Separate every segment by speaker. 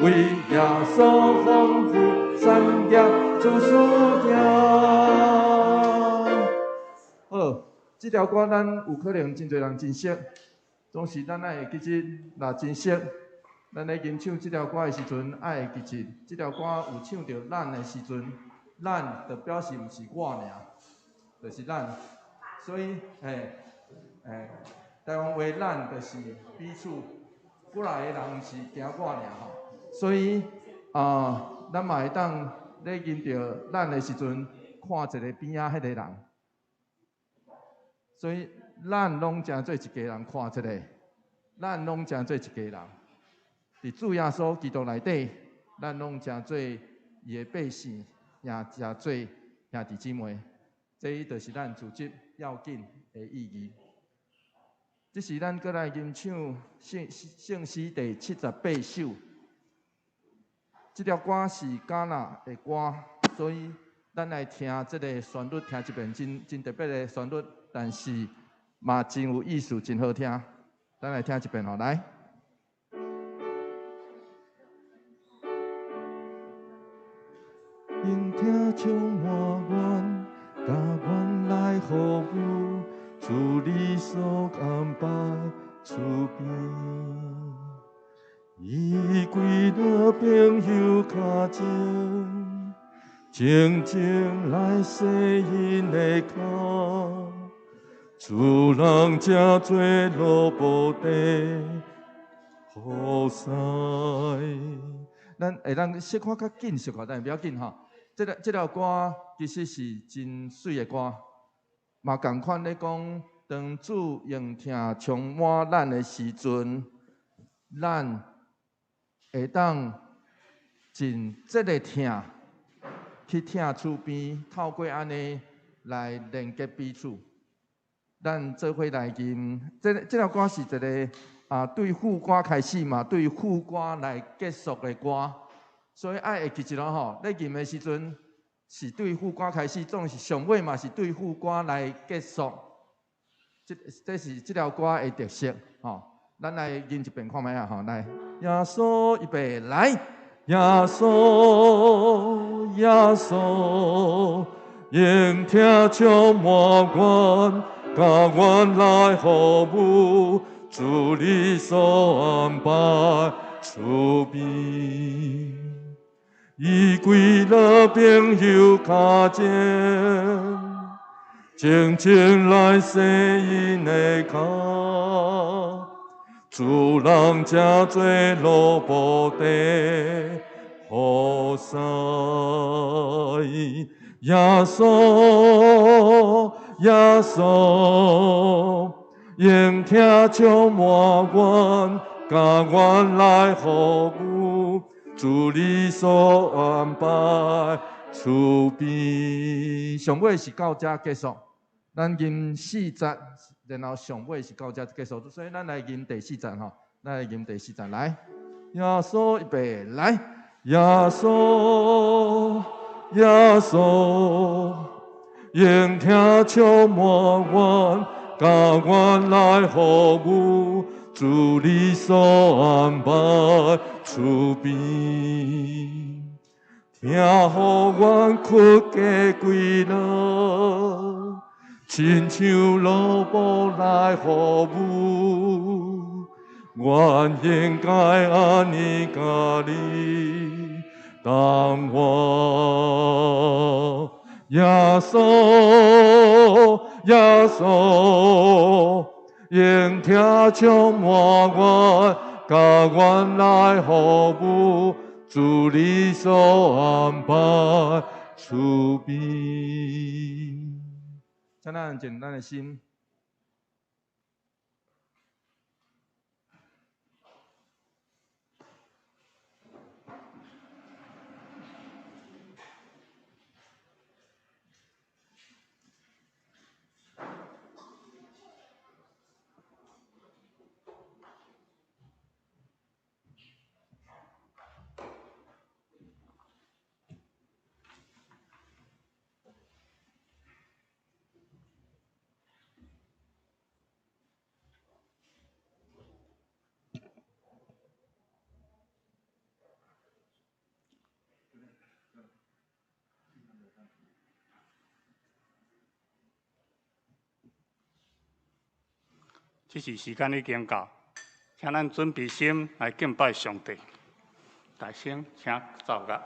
Speaker 1: 為耶穌豐富產業諸事聽。好，這條歌咱有可能真濟人真熟，總是咱愛會記得，若真熟，咱咧吟唱這條歌的時陣，愛會記得，這條歌有唱著咱的時陣，咱就表示毋是我爾，就是咱。所以，嘿，嘿，台灣話咱就是彼此，幾若個人毋是驚我爾吼。所以啊，咱嘛會當咧吟著咱的時陣，看一个邊仔彼个人。所以咱攏成做一家人，看一个，咱攏成做一家人。佇主耶穌基督內底，咱攏成做伊的百姓，也成做兄弟姊妹。這就是咱組織要緊的意義。這是咱閣來吟唱聖聖詩第78首。這條歌是迦拿的歌，所以咱來聽這个旋律，聽一遍真真特別的旋律，但是嘛真有意思，真好聽。咱來聽一遍吼，來。用疼充滿阮，共阮來服務，主你所安排厝邊，伊跪落朋友跤前，靜靜來洗𪜶的跤，主人成做奴僕的服侍。咱會當小可較緊小可，但是不要緊吼。這條歌其實是真媠的歌，嘛仝款咧講，當主用疼充滿咱的時陣，咱會當盡這个疼去疼厝邊，透過按呢來連結彼此。咱做伙來吟，這條歌是一个啊，對副歌開始嘛，對副歌來結束的歌，所以愛會記一咯吼。咧吟的時陣是對副歌開始，總是上尾嘛是對副歌來結束。這是這條歌的特色吼。咱來吟一遍看覓啊吼，來，耶穌預備來，耶穌，耶穌，用疼充滿阮，共阮來服務，主你所安排厝邊，伊跪落朋友跤前，靜靜來洗𪜶的跤，主人成做奴僕的服侍，耶穌，耶穌，用疼充滿阮，共阮來服務，主你所安排厝邊。上尾是到這結束，咱吟四節，然後上尾是到這結束，所以咱來吟第四節吼，咱來吟第四節來。耶穌預備來，耶穌，耶穌，用疼充滿阮，共阮來服務，主你所安排厝邊，疼予阮屈家跪落，親像奴僕來服務，阮應該按呢共你同活。耶穌，耶穌，用疼充滿阮，共阮來服務，主你所安排厝邊。請咱安靜咱的心。
Speaker 2: 這時時間已經到，請咱準備心來敬拜上帝。大聲請奏樂。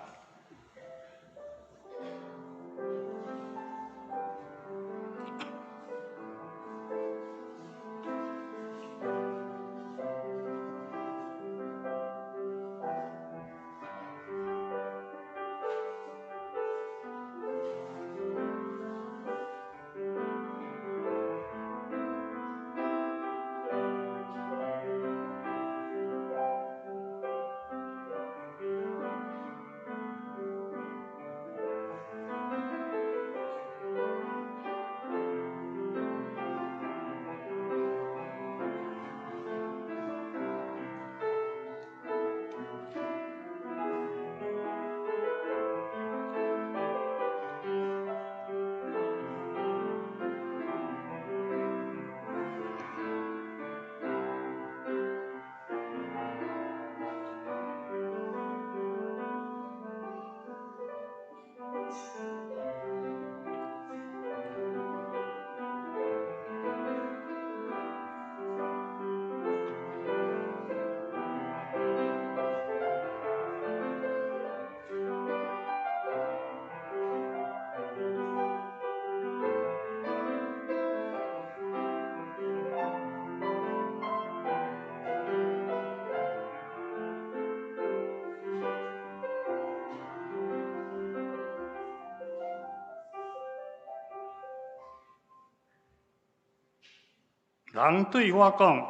Speaker 2: 人對我講：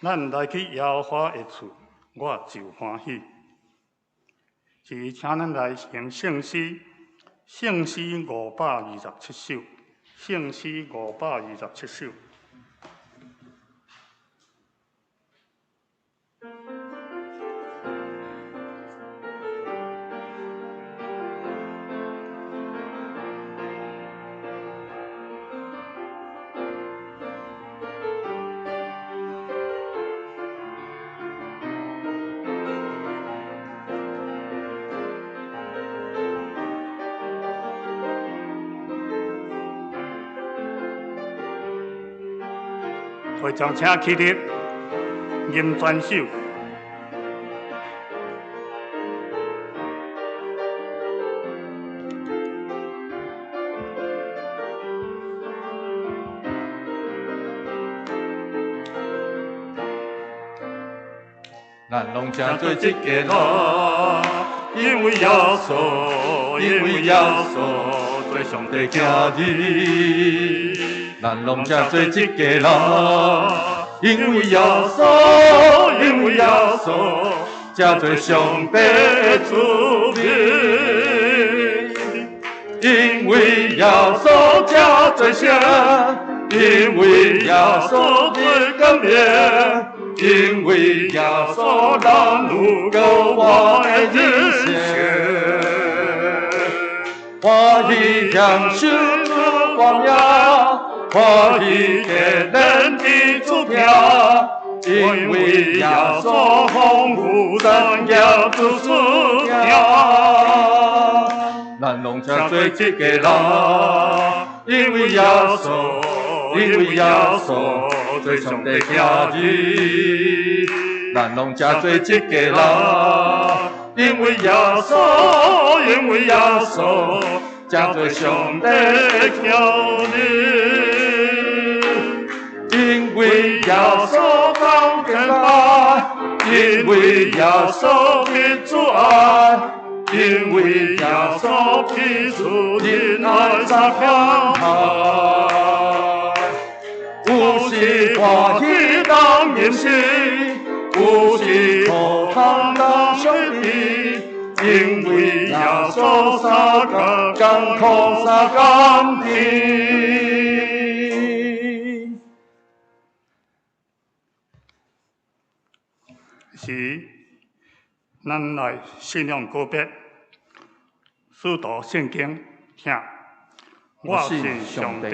Speaker 2: 咱來去耶和華的厝，我就歡喜。是請咱來唱聖詩，聖詩527首，聖詩527首。會長請起立，吟全首。
Speaker 1: 咱攏成做一家人，
Speaker 2: 因為耶穌，因為耶穌做上帝囝兒。
Speaker 1: 咱攏成做一家人，因為耶穌，
Speaker 2: 因為耶穌
Speaker 1: 成做上帝
Speaker 2: 的子民。
Speaker 1: 因為耶穌成做聖，因為耶穌的光明，因為耶穌咱有閣活的人生。歡喜享受主光明，歡喜天然的主聽，因為耶穌豐富產業子孫聽。咱攏成做一家人，因為耶穌，因為耶穌做上帝囝兒。咱攏成做一家人，因為耶穌，
Speaker 2: 因為耶穌
Speaker 1: 成做上帝
Speaker 2: 的囝兒。
Speaker 1: 因為耶穌講敬拜，因為耶穌
Speaker 2: 的主愛，因為耶穌彼此仁愛三相愛。
Speaker 1: 有時歡喜當吟詩，有時苦痛當相悲，因為耶穌相共艱苦相共甜。
Speaker 2: 是，咱來信仰告別，使徒聖經聽，我信上帝，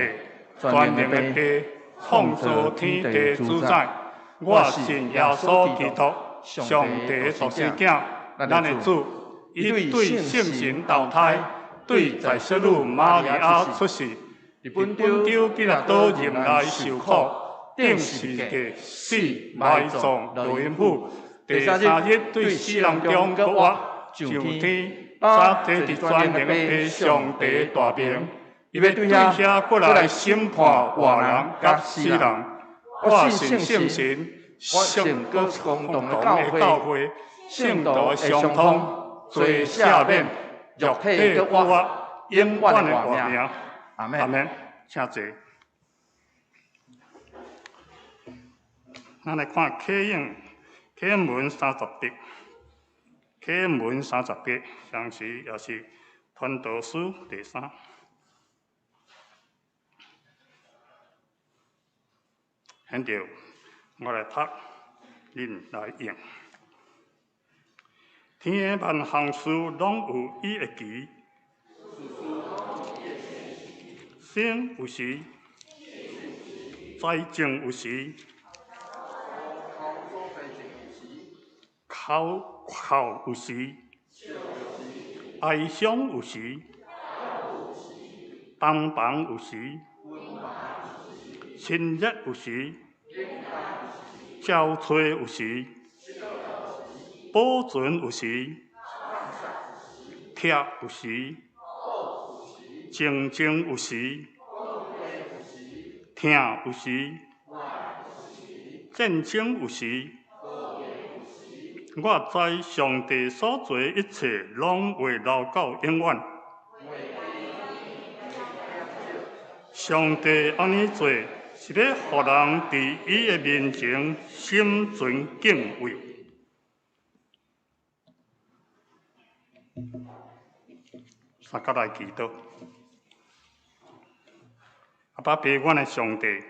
Speaker 2: 全能的父，創造天地主宰。我信耶穌基督，上帝的獨生囝，咱的主，伊對聖神投胎，對在聖女瑪利亞出世，佇本丟彼拉多入來受苦，釘十字架，死，埋葬，落陰府，第三日對死人中閣活，上天，早坐佇全能的父上帝大爿，伊欲對遐閣來審判活人佮死人。我信聖神，聖閣公同的教會，聖徒的相通，罪赦免，肉體閣活，永遠的活命。
Speaker 3: 阿門。
Speaker 2: 阿門。請坐。咱來看啟應，啟應文38，啟應文38，同時也是傳道書第三。現在我來讀，恁來應。天的萬項事攏有伊的期，生有時，栽種有時，哭哭有時，哀傷有時，同房有時，親熱有時，招吹有時，保存有時，拆有時，靜靜有時，疼有時，戰爭有時。我知上帝所做一切，攏會留到永遠。上帝按呢做，是欲予人佇伊的面前心存敬畏。三甲來祈禱，阿爸父，阮的上帝，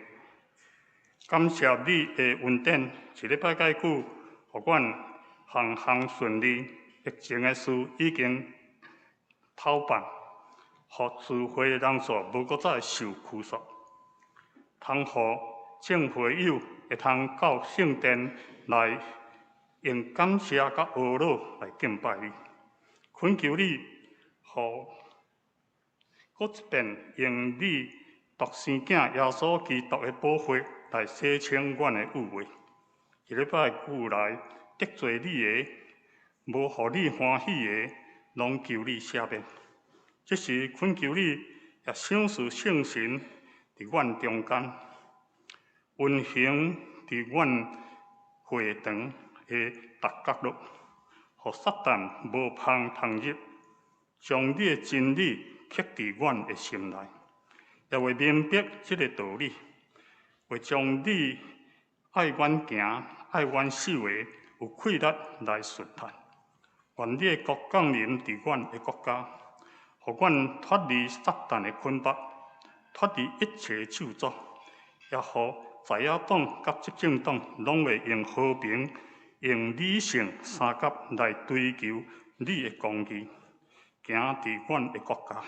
Speaker 2: 感謝你的恩典，一禮拜蓋久，予阮項項順利，疫情的事已經透放，予聚會人數無閣再受拘束，通予眾會友會通到聖殿來用感謝佮呵咾來敬拜你，懇求你，予閣一遍用你獨生囝耶穌基督的寶血來洗清阮的污穢。一禮拜久來得罪你的，無予你歡喜的，攏求你赦免。這時懇求你也賞賜聖神佇阮中間，運行佇阮會堂的逐角落，予撒旦無縫通入，將你的真理刻佇阮的心內，也會明白這个道理，會將你愛阮行、愛阮守的有氣力來順服。願你的國降臨佇阮的國家，予阮脫離撒旦的捆綁，脫離一切咒詛，也予在野黨佮執政黨攏會用和平、用理性相佮來追求你的公義，行佇阮的國家。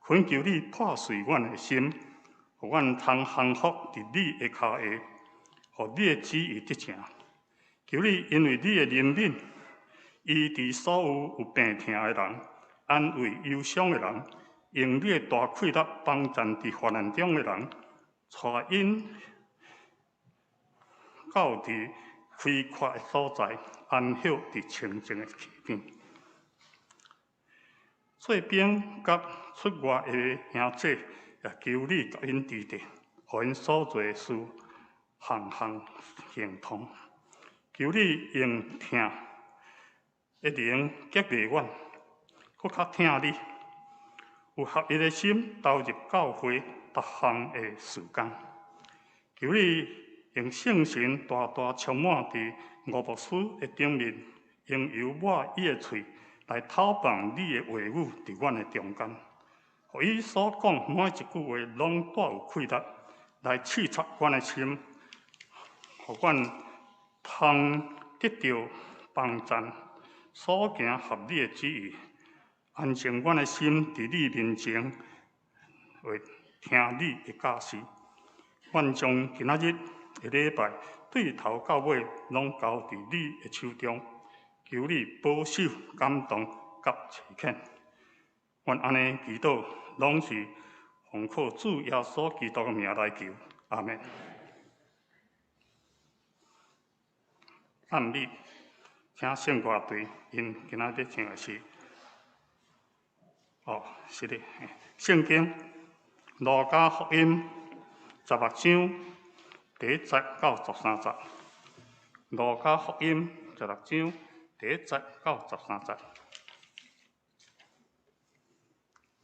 Speaker 2: 懇求你破碎阮的心，予阮通降服佇你的跤下，予你的旨意得成。求你因為你的憐憫，醫治所有有病疼的人，安慰憂傷的人，用你的大氣力幫贊佇患難中的人，帶𪜶到佇開闊的所在，安歇佇清靜的溪邊。做兵佮出外的兄弟，也求你共𪜶治理，予𪜶所做的事項項亨通。求你用疼的靈激勵阮，閣較疼你，有合一的心投入教會逐項的事工。求你用聖神大大充滿佇吳牧師的頂面，用油抹伊的喙來透放你的話語佇阮的中間，予伊所講每一句話攏帶有氣力來刺插阮的心，予阮通得著幫贊，所行合你的旨意，安靜阮的心佇你面前，會聽你的教示。阮將今仔日的禮拜對頭到尾攏交佇你的手中，求你保守、感動佮差遣。阮按呢祈禱，攏是奉靠主耶穌基督的名來求，阿們。讚美，請聖歌隊，𪜶今仔日唱的是，哦，是的，聖經路加福音十六章第一節到十三節。路加福音十六章第一節到十三節。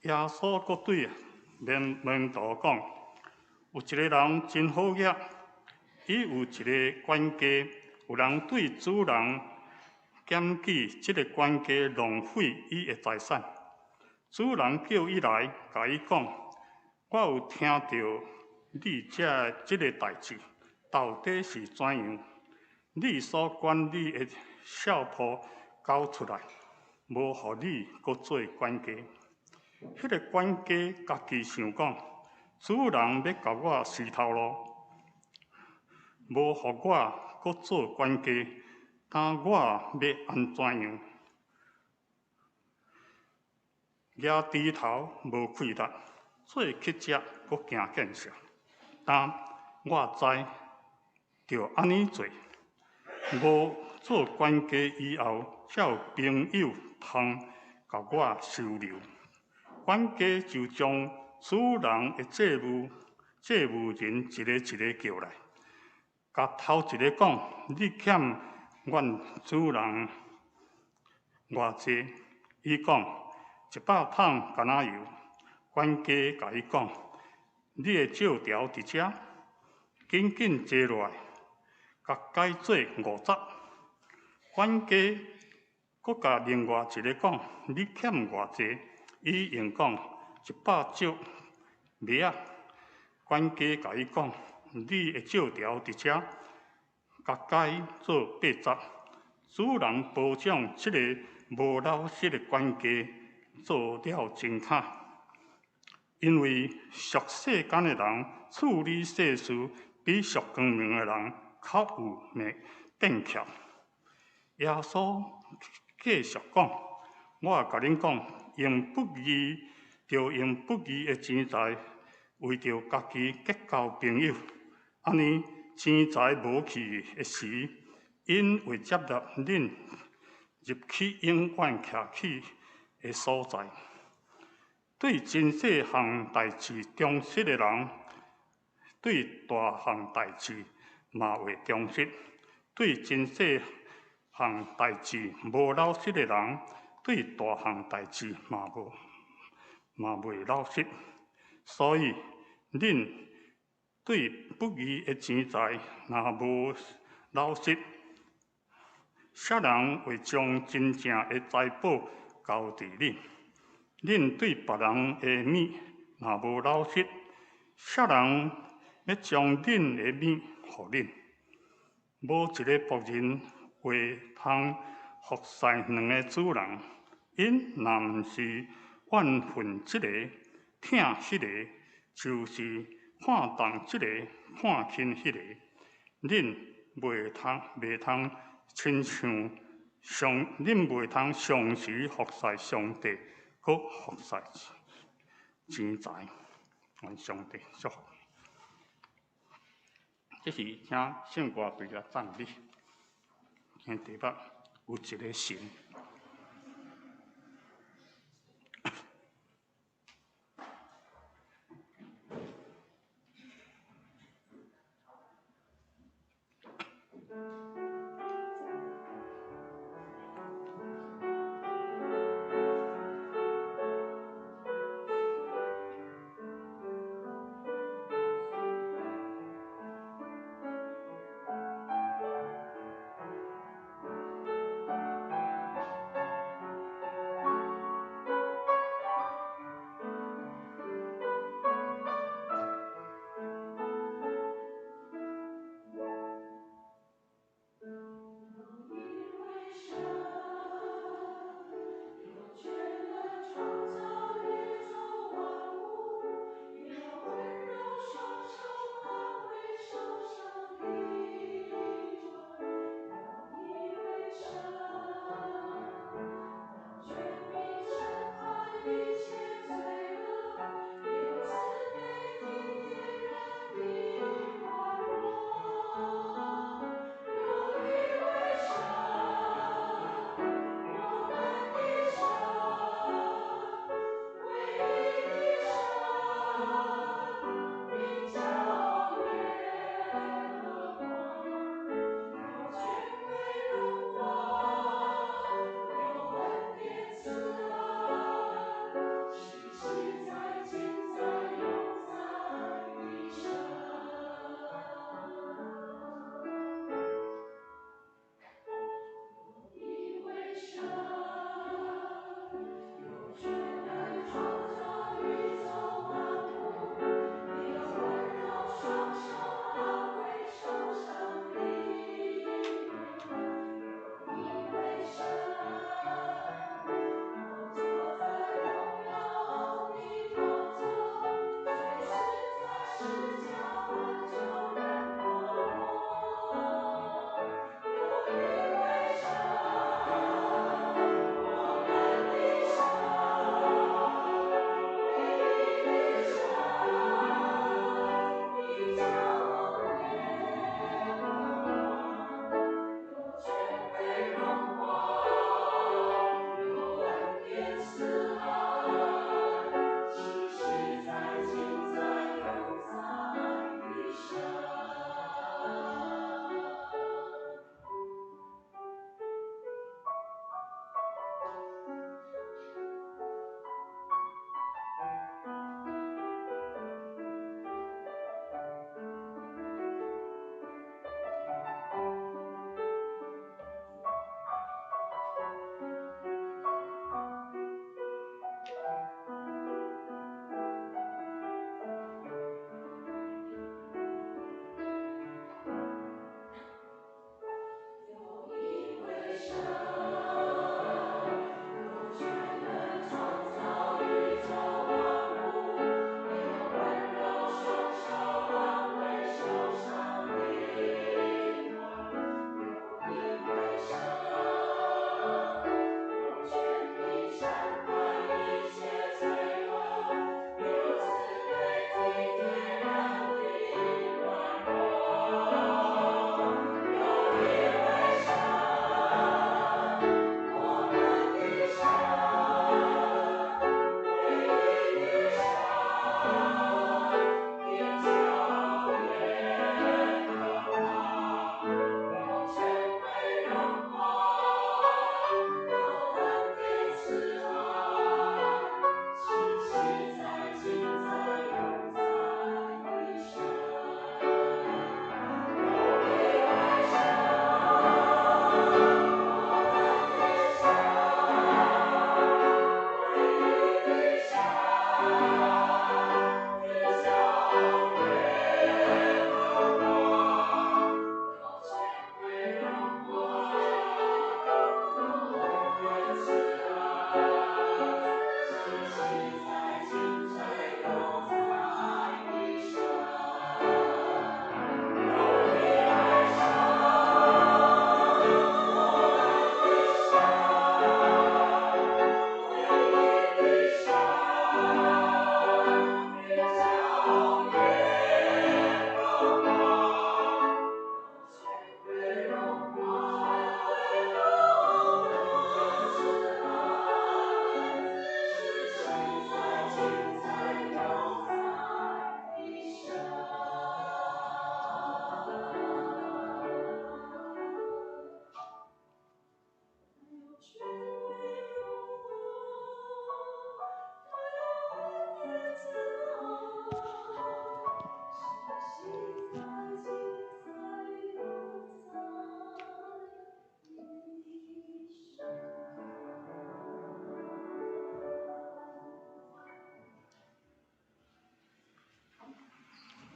Speaker 2: 耶穌閣對門徒講：有一个人真好額，伊有一个管家，有人對主人檢舉這个管家浪費伊的財產。主人叫伊來，共伊講：我有聽著你這个代誌，到底是怎樣？你所管理的小僕交出來，無予你閣做管家。彼个管家家己想講：主人欲共我死頭路，無予我閣做管家，當我欲按怎樣？舉豬頭無氣力，做乞食閣驚見笑。但我知著按呢做，無做管家以後，才有朋友通共我收留。管家就將主人的債務債務人一个一个叫來，共頭一个講：你欠阮主人偌濟？伊講：一百桶橄欖油。管家共伊講：你的借條佇遮，緊緊坐落來，共改做五十。管家閣共另外一个講：你欠偌濟？伊應講：一百石麥仔。管家共伊講：你的借條佇遮，共改做八十。主人褒獎這个無老實的管家做了真巧，因為屬世間的人處理世事，比屬光明的人較有變巧。耶穌繼續講：我共恁講，用不義，著用不義的錢財，為著家己結交朋友，按呢錢財無去的時，𪜶會接納恁入去永遠徛起的所在。對真細項代誌忠實的人，對大項代誌嘛會忠實；對真細項代誌無老實的人，對大項代誌嘛無嘛袂老實。所以，恁對不義的錢財若無老實，啥人會將真正的財寶交佇恁？恁對別人的物若無老實，啥人欲將恁的物予恁？無一个僕人會通服侍兩个主人，𪜶若毋是怨恨這个，疼彼个，就是看重這个，看輕彼个。恁袂通親像上，恁袂通同時服侍上帝，閣服侍錢財。願上帝祝福。這是請聖歌隊來讚美。聽題目有一个神。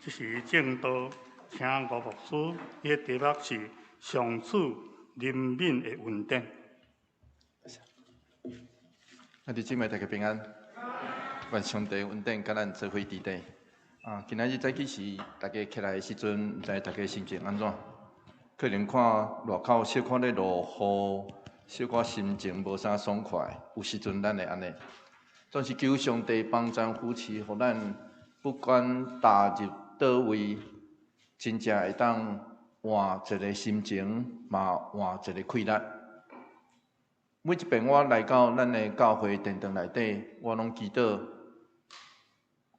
Speaker 2: 這時證道，請吳牧師，伊的題目是上主憐憫的恩典。
Speaker 3: 兄弟姊妹，大家平安。願上帝恩典佮咱做伙佇底。啊，今仔日早起時，大家起來的時陣，毋知大家心情按怎？可能看外口小可咧落雨，小可心情無啥爽快。有時陣咱會按呢。總是求上帝幫贊扶持，予咱不管踏入佗位，真正會當換一个心情，嘛換一个氣力。每一遍我來到咱的教會殿堂內底，我攏祈禱，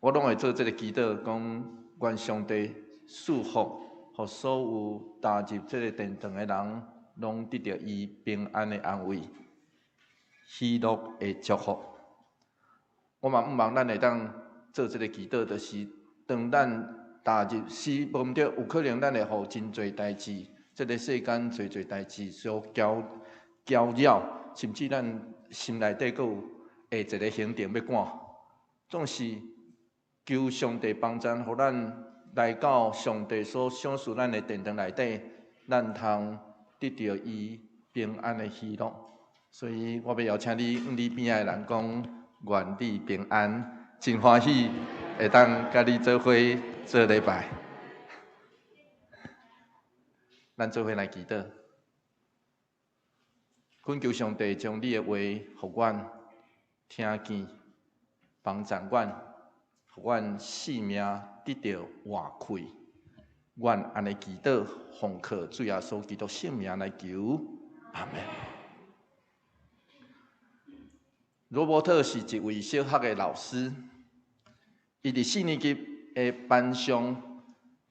Speaker 3: 我攏會做這个祈禱，講願上帝賜福，予所有踏入這个殿堂的人，攏得著伊平安的安慰、喜樂的祝福。我嘛向望咱會當做這个祈禱，就是當咱踏入死，無毋對，有可能咱會予真濟代誌，這个世間濟濟代誌所攪攪擾，甚至咱心內底閣有下一个行程欲趕，總是求上帝幫贊，予咱來到上帝所賞賜咱的殿堂內底，咱通得著伊平安的喜樂。所以我欲邀請你，向你邊仔的人講，願你平安，真歡喜會當佮你做伙做禮拜。咱做伙來祈禱，懇求上帝將你的話予阮聽見，幫助阮，予阮性命得著活氣。阮按呢祈禱，奉靠主耶穌基督聖名來求，阿們。羅伯特是一位小學的老師，伊佇四年級的班上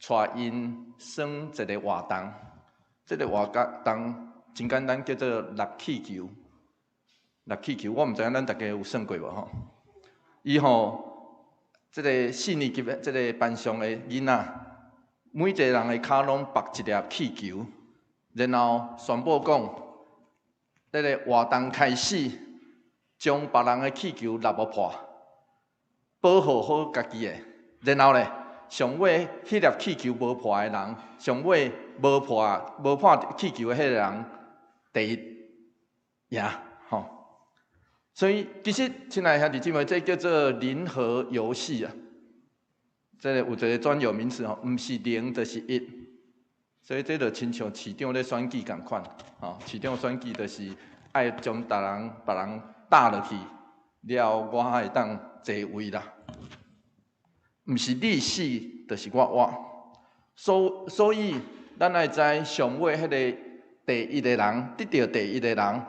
Speaker 3: 帶𪜶耍一个活動，這个活動真簡單，叫做搦氣球。搦氣球，我毋知影咱大家有耍過無吼？伊吼，這个四年級的這个班上的囡仔，每一个人的跤攏縛一粒氣球，然後宣布講，這个活動開始，將別人的氣球搦予破，保護好家己的。然後咧，上尾彼粒氣球無破的人，上尾無破氣球的彼個人，第一贏吼。所以其實，親愛兄弟姊妹，這叫做零和遊戲啊。這個有一個專有名詞吼，毋是零就是一。所以這就親像市長咧選舉仝款，吼，市長選舉就是愛將逐人別人打落去，了我才會當坐位啦。毋是你死，就是我活。所以，咱愛知上尾彼个第一个人，得著第一个人，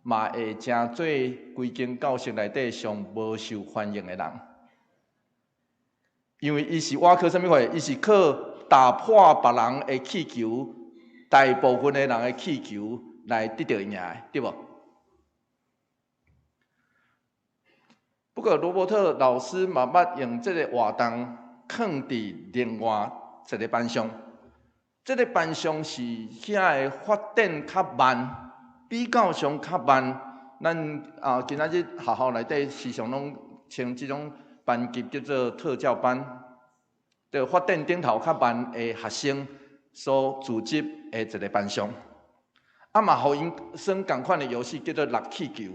Speaker 3: 嘛會成做規間教室內底上無受歡迎的人。因為伊是倚靠啥物貨？伊是靠打破別人的氣球，大部分的人的氣球來得著贏的，對無？不過羅伯特老師嘛捌用這个活動囥佇另外一个班上，這个班上是遐个發展較慢，比較上較慢。咱啊，今仔日學校內底時常攏稱這種班級叫做特教班，就發展頂頭較慢的學生所組織的一个班上，啊嘛，予𪜶耍仝款的遊戲叫做搦氣球，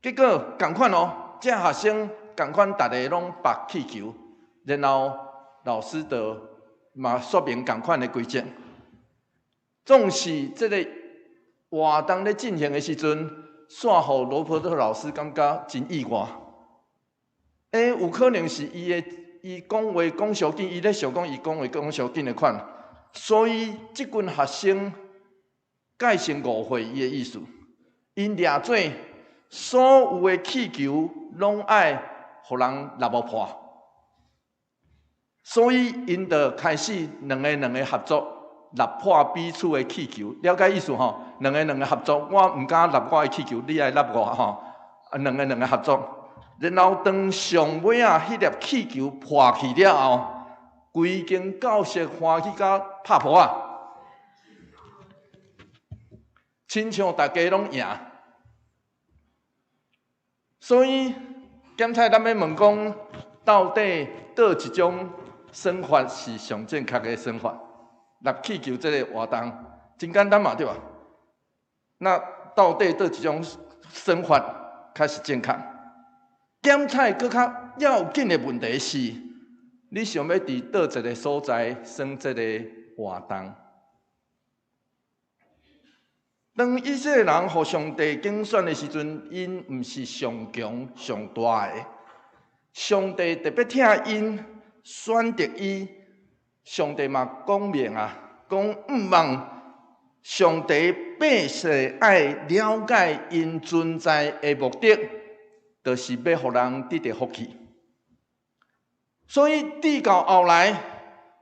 Speaker 3: 結果仝款哦，這學生仝款，逐个攏縛氣球，然後老師就嘛說明仝款的規則。總是這個活動咧進行的時陣，煞予羅伯特老師感覺真意外。欸，有可能是伊的伊講話講傷緊，伊咧想講伊講話講傷緊的款，所以這群學生蓋先誤會伊的意思，𪜶掠做所有的氣球攏愛予人搦予破，所以𪜶就開始兩个兩个合作，搦破彼此的氣球，了解意思吼？兩个兩个合作，我毋敢搦我的氣球，你愛搦我吼？啊，兩个兩个合作，然後當上尾仔彼粒氣球破去了後，規間教室歡喜甲拍噗仔，親像大家攏贏。所以，檢採咱欲問講，到底佗一種算法是上正確的算法？立氣球這个活動真簡單嘛，對吧？那到底佗一種算法較是正確？檢採閣較要緊的問題是，你想欲佇佗一个所在耍這个活動？當以色列人予上帝揀選的時陣，𪜶毋是上強上大的，上帝特別疼𪜶，選擇伊，上帝嘛講明啊，講毋望上帝百姓愛了解𪜶存在的目的，就是欲予人得著福氣。所以直到後來，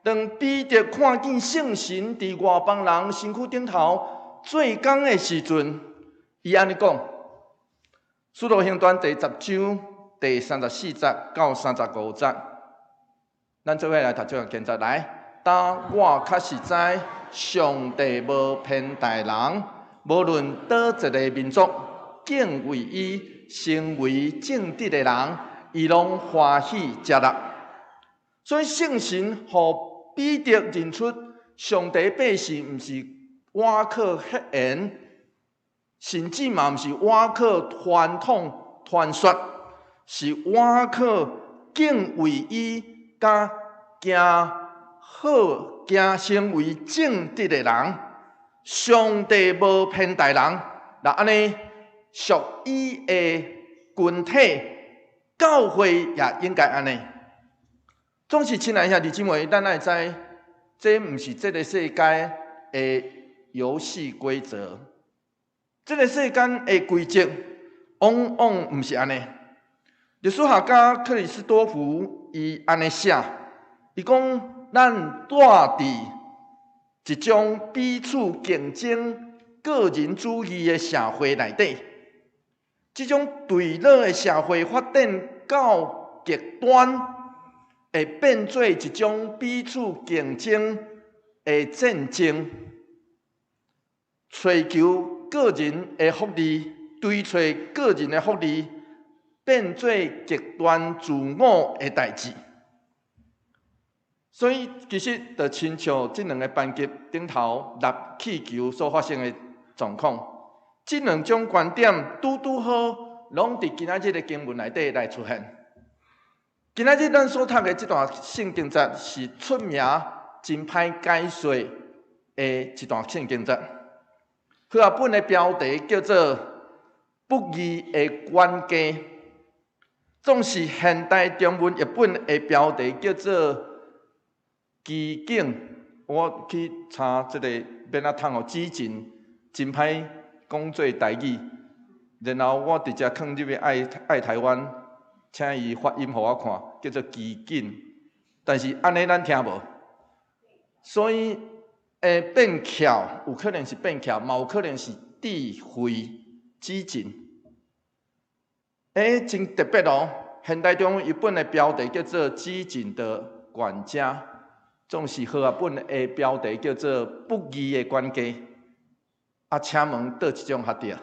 Speaker 3: 當彼得看見聖神佇外邦人身軀頂頭做工的時陣，伊按呢講，《使徒行傳》第十章第34節到35節，咱做伙來讀這個經節來。但我確實知，上帝無偏待人，無論佗一个民族，敬畏伊，成為正直的人，伊攏歡喜接納。所以聖神予彼得認出，上帝百姓毋是倚靠血緣，甚至嘛毋是倚靠傳統傳說，是倚靠敬畏伊，佮行好行成為正直的人。上帝無偏待人，若按呢屬伊的群體教會也應該按呢。總是親愛兄弟姊妹，咱愛知，這毋是這个世界的遊戲規則，這个世間的規則往往毋是按呢。歷史學家克里斯多福伊按呢寫，伊講咱住佇一種彼此競爭、個人主義的社會內底，這種對立的社會發展到極端，會變做一種彼此競爭的戰爭。追求個人的福利，追揣個人的福利，變做極端自我的代誌。所以，其實就親像這兩个班級頂頭立氣球所發生的狀況，這兩種觀點拄拄好，攏佇今仔日的經文內底來出現。今仔日咱所讀的這段聖經節是出名真歹解說的一段聖經節。和合本的標題叫做《不義的管家》，總是現代中文譯本的標題叫做《機警》。我去查這个欲按怎讀哦，機警真歹講做台語，然後我直接囥入去愛愛台灣，請伊發音予我看，叫做機警。但是按呢咱聽無，所以會變巧，有可能是變巧，嘛有可能是智慧機警。真特別哦！現代中文譯本的標題叫做《機警的管家》，總是和合本的標題叫做《不義的管家》。啊，請問佗一種較對？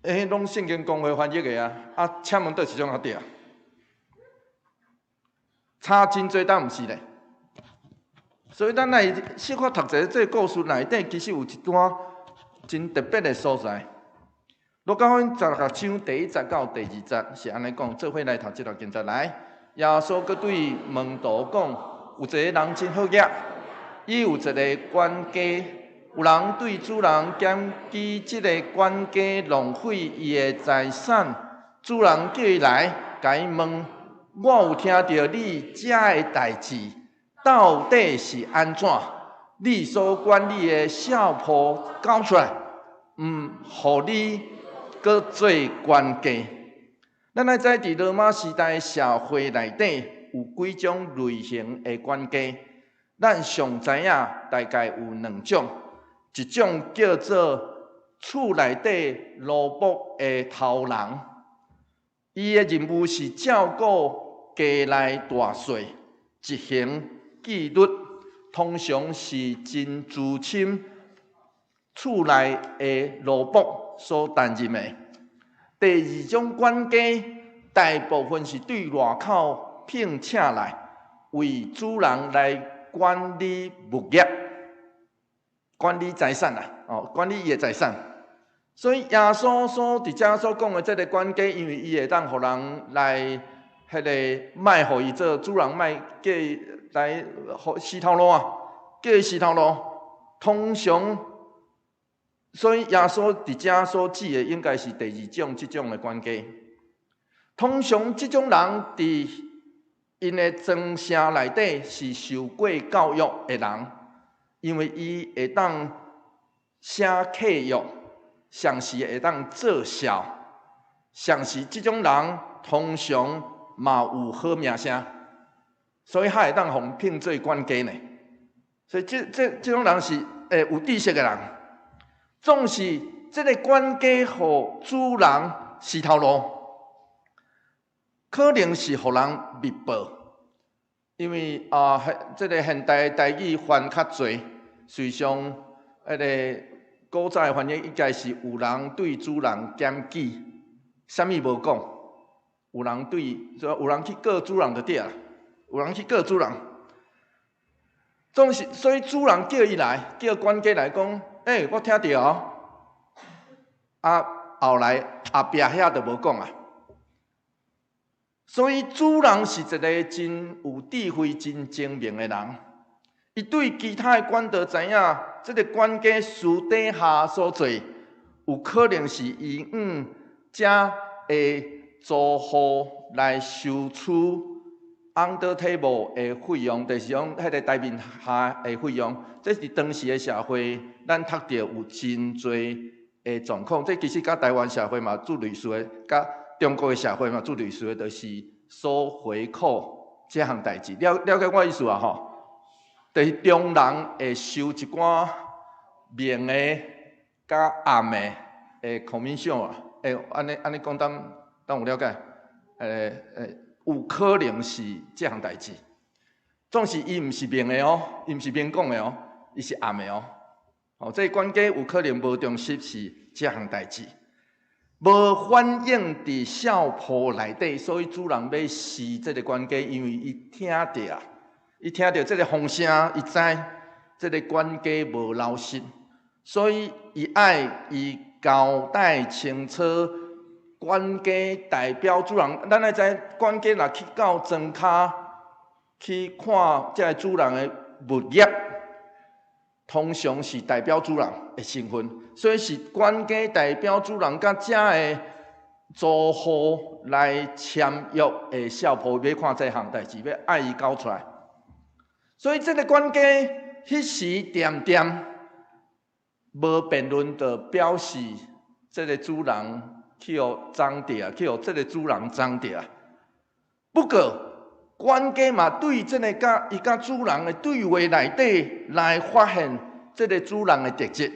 Speaker 3: 攏聖經公會翻譯的啊！啊，請問佗一種較對？差真濟，但毋是咧。所以咱來小可讀一下這个故事內底，其實有一段真特別的所在。路加福音16章第1節到第2節是按呢講，做伙來讀這段經節來。耶穌閣對門徒講：有一个人真好額，伊有一个管家，有人對主人檢舉這个管家浪費伊的財產，主人叫伊來，共伊問：我有聽著你遮的代誌，到底是按怎？你所管理的痟鋪交出來，毋予你閣做管家。咱愛知佇羅馬時代社會內底有幾種類型的管家，咱上知影大概有兩種，一種叫做厝內底奴僕的頭人，伊的任務是照顧家內大細，執行紀律，通常是真資深厝內的奴僕所擔任的。第二種管家，大部分是對外口聘請來為主人來管理物業、管理財產啦，哦，管理伊的財產。所以耶穌所佇遮所講的這个管家，因為伊會當予人來彼个莫予伊做主人，莫叫伊來予死頭路啊，叫伊死頭路。通常，所以耶穌佇遮所指的應該是第二種這種的管家。通常這種人佇𪜶的莊城內底是受過教育的人，因為伊會當寫契約，同時會當做數，同時這種人通常嘛有好名聲，所以較會當予聘做管家呢。所以這種人是會有知識的人。總是這个管家予主人死頭路，可能是予人密報，因為啊，這个現代台語番較濟，隨上彼个古早的翻譯應該是有人對主人檢舉，啥物無講，有人對，有人去告主人就對啦，有人去告主人，總是所以主人叫伊來，叫管家來講，欸，我聽著哦，啊，後來後壁遐就無講啊。所以主人是一个真有智慧、真精明的人。伊對其他的管道知影，這个管家私底下所做，有可能是伊向遮的租戶來收取 under table 的費用，就是講彼个台面下的費用。這是當時的社會，咱讀著有真濟的狀況。這其實佮台灣社會嘛做類似的，佮中國的社會嘛做類似的，就是收回扣這項代誌。了了解我意思啊？吼，就是中人會收一寡明的佮暗的的 commission 啊，欸，按呢按呢講，當當有了解？欸欸，有可能是這項代誌。總是伊毋是明的哦，伊毋是明講的哦，伊是暗的哦。哦，這个管家有可能無忠實是這項代誌，無反映佇痟鋪內底，所以主人欲死這个管家，因為伊聽著啊，伊聽著這个風聲，伊知這个管家無老實，所以伊愛伊交代清楚。管家代表主人，咱愛知管家若去到莊跤去看這个主人的物業，通常是代表主人的身份，所以是管家代表主人佮遮个租戶來簽約的痟鋪，欲看這項代誌，欲愛伊交出來。所以這个管家彼時恬恬無辯論，就表示這个主人去予贓著，去予這个主人贓著。不過，管家嘛對這个佮伊佮主人的對話內底來發現這个主人的特質。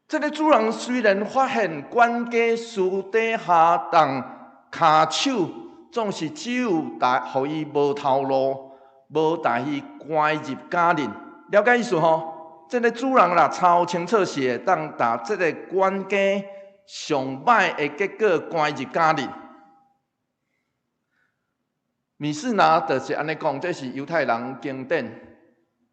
Speaker 3: 這个主人雖然發現管家私底下動跤手，總是只有帶予伊無頭路，無帶伊關入監裡。了解意思吼？這个主人若查清楚是會當共這个管家上歹的結果關入監裡。米士拿就是按呢講，這是猶太人經典。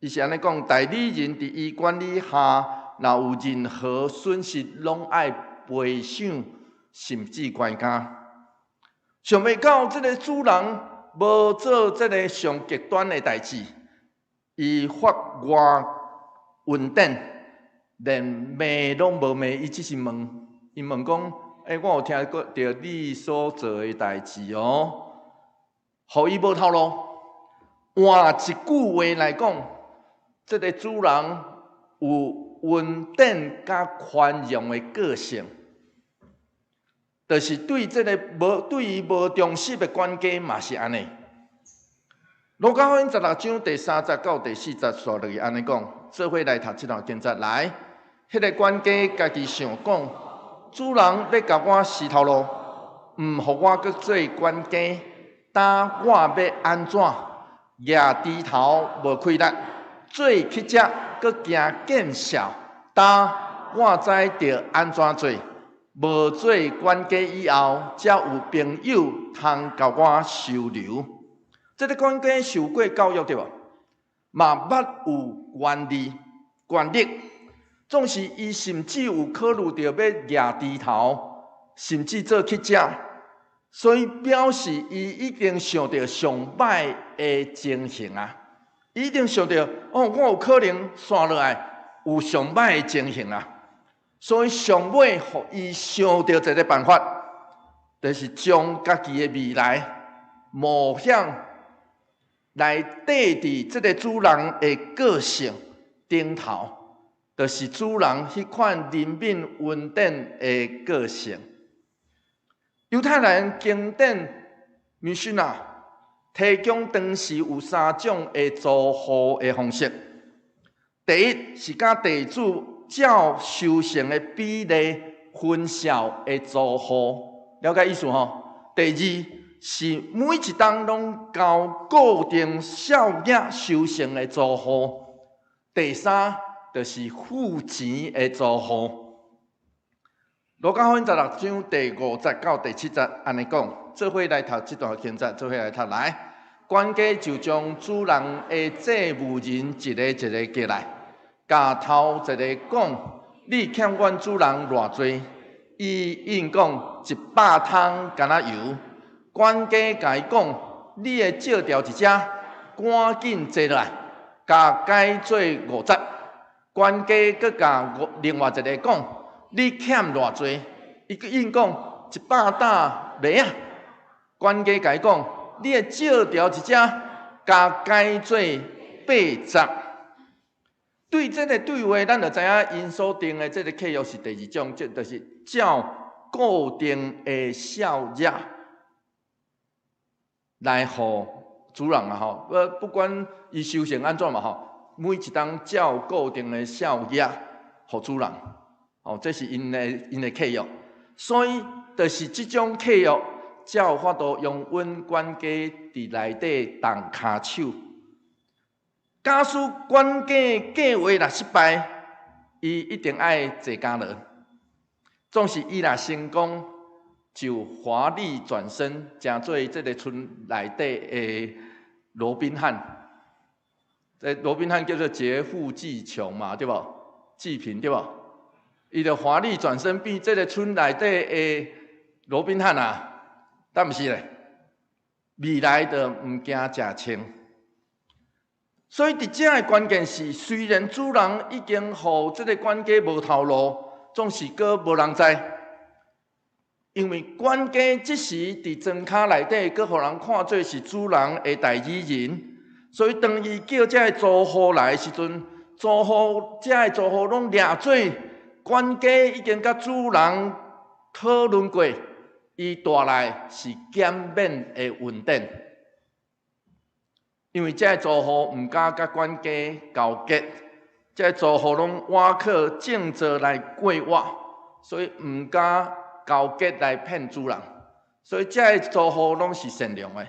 Speaker 3: 伊是按呢講，代理人佇伊管理下，若有任何損失，攏愛賠償，甚至關監。想袂到這个主人無做這个上極端的代誌，伊發外恩典，連罵攏無罵，伊只是問，伊問講：欸，我有聽過著你所做的代誌哦。予伊無頭路。換一句話來講，這个主人有恩典佮寬容的個性，就是對這个無對伊無忠實的管家嘛是按呢。路加福音16章第3節到第4節，煞落去按呢講，做伙來讀這段經節來。彼个管家家己想講，主人欲共我死頭路，毋予我閣做管家，今我欲按怎？攑鋤頭無氣力，做乞食閣驚見笑。今我知著按怎做，無做管家以後，才有朋友通共我收留。這個管家受過教育對無？嘛捌有權利、權力，總是伊甚至有考慮著欲蜈豬頭，甚至做乞食，所以表示伊已經想著上歹的情形啊！伊已經想著哦，我有可能紲落來有上歹的情形啊！所以上尾，予伊想著一个辦法，就是將家己的未來冒險來綴佇這个主人的個性頂頭，就是主人彼款憐憫恩典的個性。猶太人經典米遜啊，提供當時有三種的租戶的方式。第一是佮地主照收成的比例分數的租戶，了解意思吼？第二是每一冬攏交固定數額收成的租戶。第三就是付錢的租戶。路加福音16章第5節到第7節按呢講，做伙來讀這段經節，做伙來讀來。管家就將主人的債務人一个一个叫來。共頭一个講，你欠阮主人偌濟？伊應講100桶橄欖油。管家共伊講，你的借條佇遮，趕緊坐落來，共改做50。管家閣共另外一个講，你欠偌濟？伊應講100擔麥仔。管家共伊講，你的借條佇遮，共改做80。對這个對話，咱就知影𪜶所訂的這个契約是第二種，這就是照固定的數額來予主人啊吼，不管伊收成按怎嘛吼，每一冬照固定的數額予主人，哦，這是𪜶的契約。所以，就是這種契約，才有法度容阮管家佇內底動跤手。假使管家計劃若失敗，伊一定愛坐監牢。總是伊若成功，就華麗轉身，成做這个村內底的羅賓漢。這羅賓漢叫做劫富濟窮嘛，對無？濟貧對無？伊就華麗轉身變這个村內底的羅賓漢啊，但毋是咧，未來就毋驚食穿。所以佇遮的關鍵是，雖然主人已經予這个管家無頭路，總是閣無人知。因為管家這時佇莊跤內底，閣予人看做是主人的代理人，所以當伊叫這个租戶來的時陣，這个租戶攏掠做管家已經佮主人討論過，伊帶來是減免的恩典。因為這个租戶毋敢佮管家勾結，這个租戶攏倚靠種作來過活，所以毋敢勾結來騙主人，所以這个租戶攏是善良的。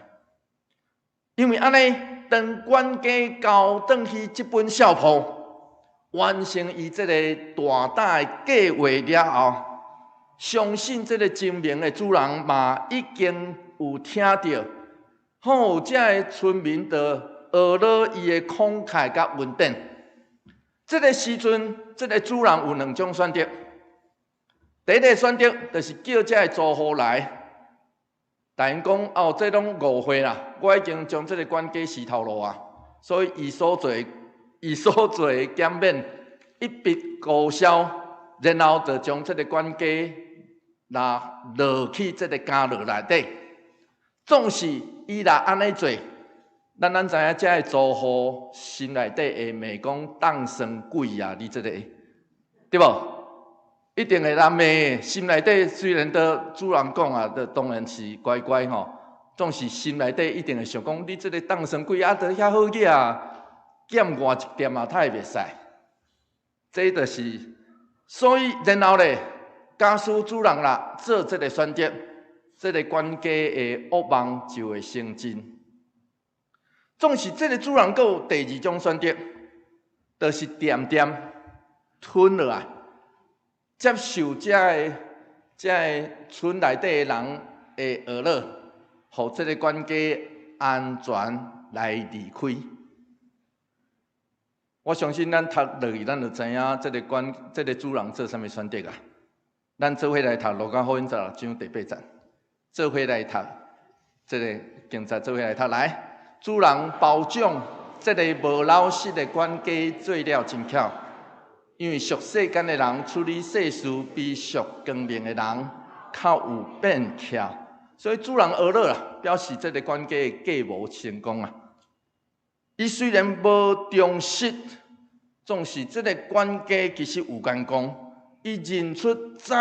Speaker 3: 因為按呢，當管家交轉去這本數簿，完成伊這個大膽的計劃了後，相信這个精明的主人嘛已經有聽著。吼，這个村民就學了伊的慷慨佮恩典。這个時陣，這个主人有兩種選擇。第一个選擇就是叫這个租戶來，共𪜶講哦，這攏誤會啦，我已經將這个管家洗頭路啊，所以伊所做的減免一筆勾銷，然後就將這个管家拉落去這个監牢內底。總是伊若按呢做，咱知影這个租戶心內底會罵講當生鬼啊！你這个對無？一定會來罵。心內底雖然都主人講啊，都當然是乖乖吼，總是心內底一定會想講，你這个當生鬼啊，都遐好額啊，減我一點啊，他會袂使。這就是，所以然後咧，假使主人啦做這个選擇，這个管家的惡夢就會成真。總是這个主人閣有第二種選擇，就是恬恬吞落來，接受這个這个村內底的人會學樂，予這个管家安全來離開。我相信咱讀落去，咱就知影這个管、這个主人做啥物選擇啊。咱做伙來讀《路加福音》16章第8節，做伙來讀這个經節，做伙來讀來。主人褒獎這个無老實的管家做了真巧，因為屬世間的人處理世事比屬光明的人較有變巧，所以主人呵咾啊，表示這个管家的計謀成功啊。伊雖然無忠實，總是這个管家其實有眼光，伊認出知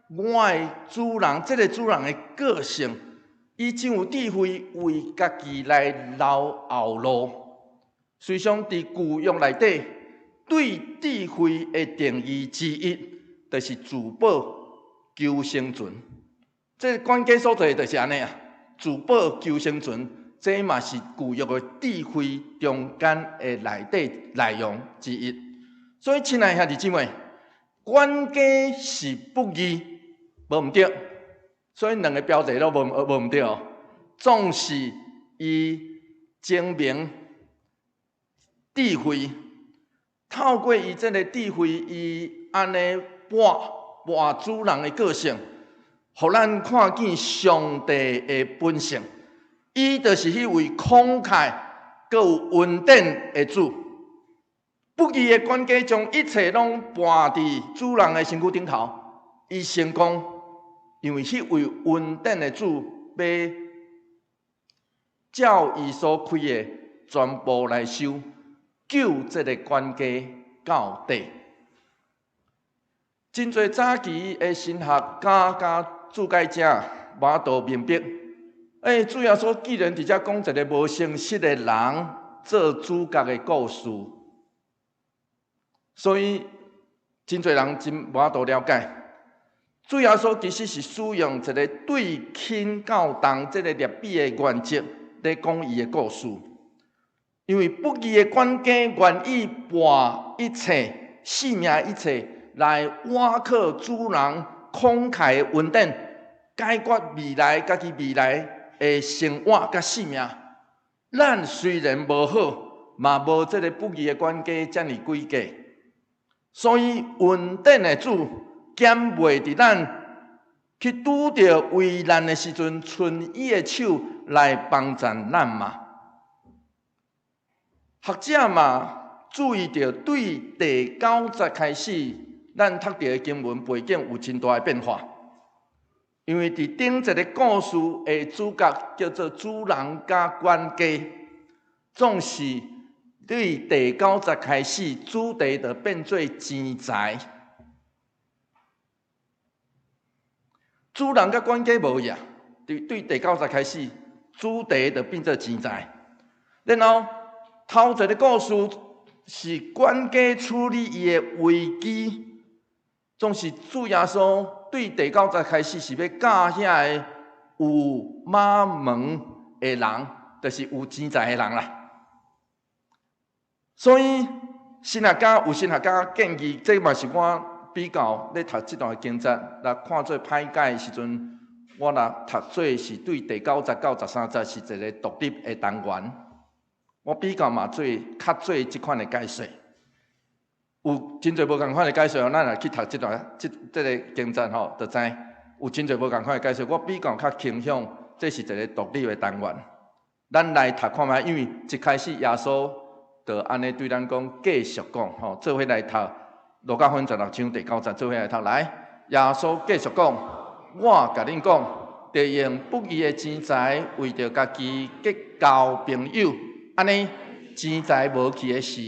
Speaker 3: 我的主人，這个主人的個性，伊真有智慧，為家己來留後路。隨想佇舊約內底，對智慧的定義之一，就是自保求生存。這个管家所做的就是按呢啊，自保求生存。這嘛是舊約的智慧中間的內底內容之一。所以，親愛兄弟姊妹，管家是不義，無毋對。所以兩个標題攏無毋對哦。總是伊精明智慧，透過伊這个智慧，伊按呢跋跋主人的個性，予咱看見上帝的本性。伊就是彼位慷慨、閣有恩典的主。不義的管家將一切攏跋佇主人的身軀頂頭，伊成功，因為彼位恩典的主欲照伊所開的全部來收，救這个管家到底。真濟早期的神學家佮注解者無法度明白。欸，主耶穌既然佇遮講一个無誠實的人做主角的故事，所以真濟人真無法度了解。主耶穌其實是使用一个對輕到重這个類比的原則咧講伊的故事。因為不義的管家願意跋一切、性命一切來倚靠主人慷慨的恩典，解決未來家己未來的生活佮性命。咱雖然無好，嘛無這个不義的管家遮爾詭計。所以恩典的主減袂佇咱去拄著危難的時陣，伸伊的手來幫助咱嘛。學者嘛注意著，對第九節開始，咱讀著的經文背景有真大的變化。因為佇頂一个故事的主角叫做主人佮管家，總是對第九節開始，主題就變做錢財。主人佮管家無異啊，對第九節開始，主題就變做錢財。然後頭一个故事是管家處理伊的危機，總是主耶穌對第九節開始是欲教遐个有瑪門的人，就是有錢財的人啦。所以神學家有神學家建議，這嘛是我比較咧讀這段經節，來看做歹解的時陣，我若讀做是對第九節到13節是一个獨立的單元。我比較嘛做較做這款的解說，有真濟無仝款的解說，咱若去讀這段這个經節吼，就知有真濟無仝款的解說。我比較較傾向這是一个獨立的單元。咱來讀看覓，因為一開始耶穌就按呢對咱講，繼續講吼，做伙來讀路加福音16章第9節，做伙來讀來。耶穌繼續講，我共恁講，著用不義的錢財為著家己結交朋友。按呢，錢財無去的時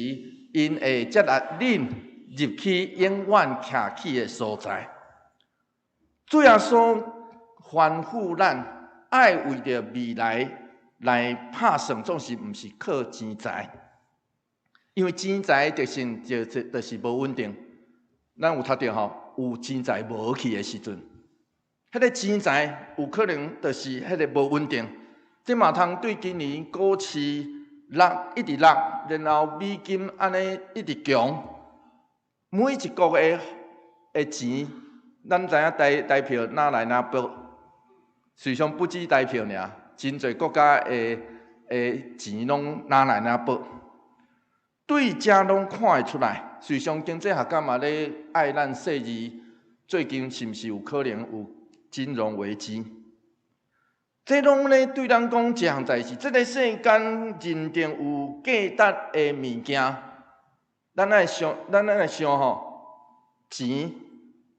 Speaker 3: ，𪜶會接納恁入去永遠徛起的所在。主耶穌吩咐咱，愛為著未來來拍算，總是毋是靠錢財，因為錢財特性就是無穩定。咱有讀著吼，有錢財無去的時陣，彼个錢財有可能就是彼个無穩定。這嘛通對今年股市落一直落，然後美金按呢一直強，每一國的錢咱知影台台票哪來哪報，實際上不止台票爾，真濟國家的的錢攏哪來哪報，對遮攏看會出來。實際上經濟學家嘛咧愛咱細膩，最近是毋是有可能有金融危機？這攏咧對咱講一項代誌，這個世間認定有價值的物件，咱愛想，咱愛想吼，錢，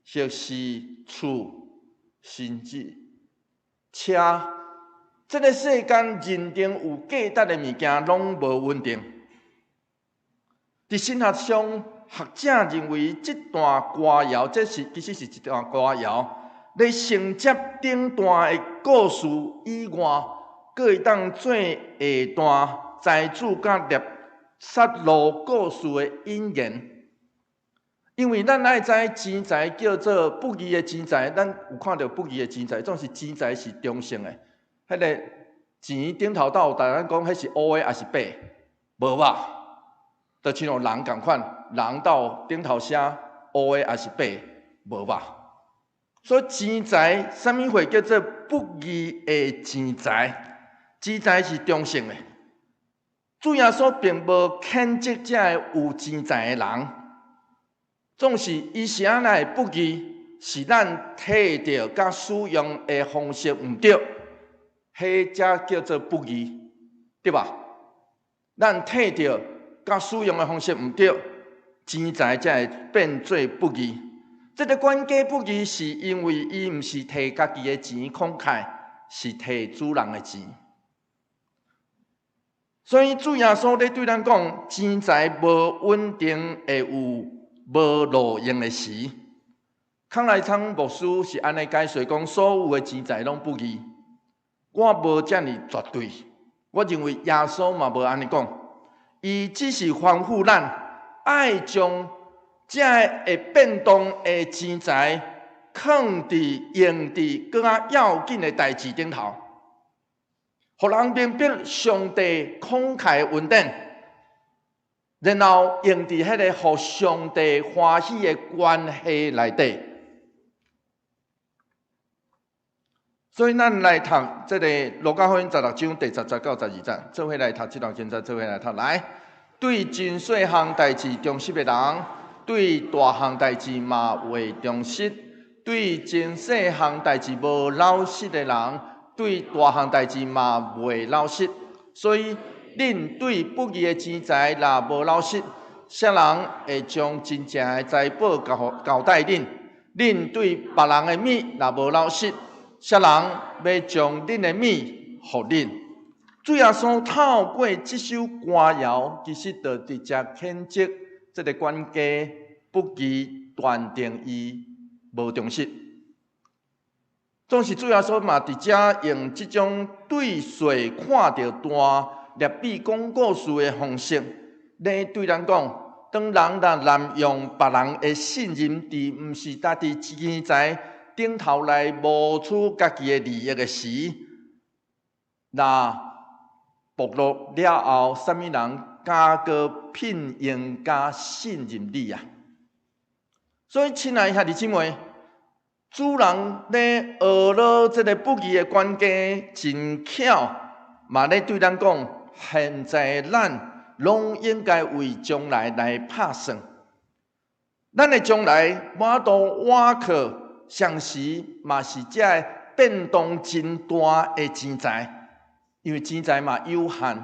Speaker 3: 或是厝，甚至車，這個世間認定有價值的物件，攏無穩定。佇神學上，學者認為這段歌謠，這是其實是一段歌謠。咧承接頂段的故事以外，閣會當做下段財主佮勒撒路故事的引言。因為咱愛知錢財叫做不義的錢財，咱有看著不義的錢財，總是錢財是中性的。彼個錢頂頭到有逐咱講彼是烏的抑是白的？無吧？就親像人仝款，人到頂頭寫烏的抑是白的？無吧？所以錢財，啥物貨叫做不義的錢財？錢財是中性的。主耶穌並無譴責這个有錢財的人，總是伊是按怎會不義？是咱提著佮使用的方式毋對，彼才叫做不義，對吧？咱提著佮使用的方式毋對，錢財才會變做不義。這个管家不義，是因為伊毋是提家己的錢慷慨，是提主人的錢。所以主耶穌咧對咱講，錢財無穩定，會有無路用的時。康來昌牧師是按呢解說講，所有的錢財攏不義。我無遮爾絕對，我認為耶穌嘛無按呢講，伊只是吩咐咱愛將這會變動的錢財，囥佇用佇閣較要緊的代誌頂頭，予人明白上帝慷慨的恩典，然後用佇彼个予上帝歡喜的關係內底。所以咱來讀這个路加福音十六章第十節到十二節，做伙來讀這段經節，做伙來讀。來，對真細項代誌忠實的人，對大項代誌嘛會忠實；對真細項代誌無老實的人，對大項代誌嘛袂老實。所以，恁對不義的錢財若無老實，啥人會將真正的財寶交代恁？恁對別人的物若無老實，啥人欲將恁的物予恁？主耶穌透過這首歌謠，其實就直接譴責這个管家不義，斷定伊無忠實。總是主耶穌嘛，佇遮用這種對細看著大、類比講故事的方式，來對咱講：當人若濫用別人的信任，佇毋是家己錢財頂頭來謀取家己的利益的時，若暴露了後，啥物人敢閣聘用、佮信任你啊？所以，親愛兄弟姊妹，主人咧學了這个不義的管家真巧，嘛咧對咱講：現在咱攏應該為將來來拍算。咱的將來無法度倚靠，相時嘛是這个變動真大的錢財，因為錢財嘛有限。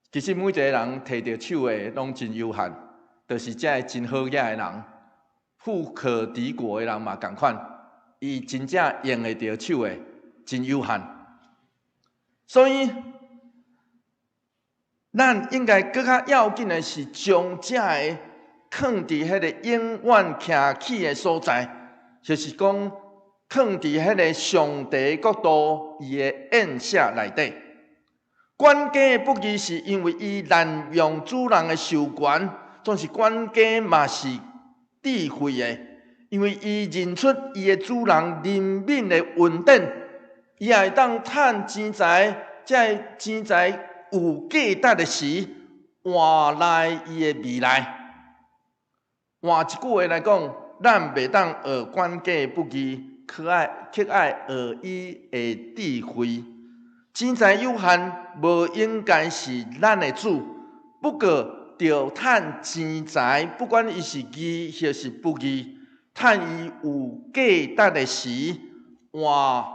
Speaker 3: 其實每一個人提著手的攏真有限，就是這个真好額的人，富可敵國的人嘛仝款，伊真正用會著手的真有限。所以，咱應該閣較要緊的是將這个囥佇彼个永遠徛起的所在，就是講囥佇彼个上帝國度伊的宴席內底。管家不義是因為伊濫用主人的授權，總是管家嘛是智慧的，因為伊認出伊的主人憐憫的恩典，伊也會當趁錢財，這个錢財有價值的時，換來伊的未來。換一句話來講，咱袂當學管家不義，卻愛學伊的智慧。錢財有限，無應該是咱的主。不過，著趁錢財，不管伊是義抑是不義，趁伊有價值的時，換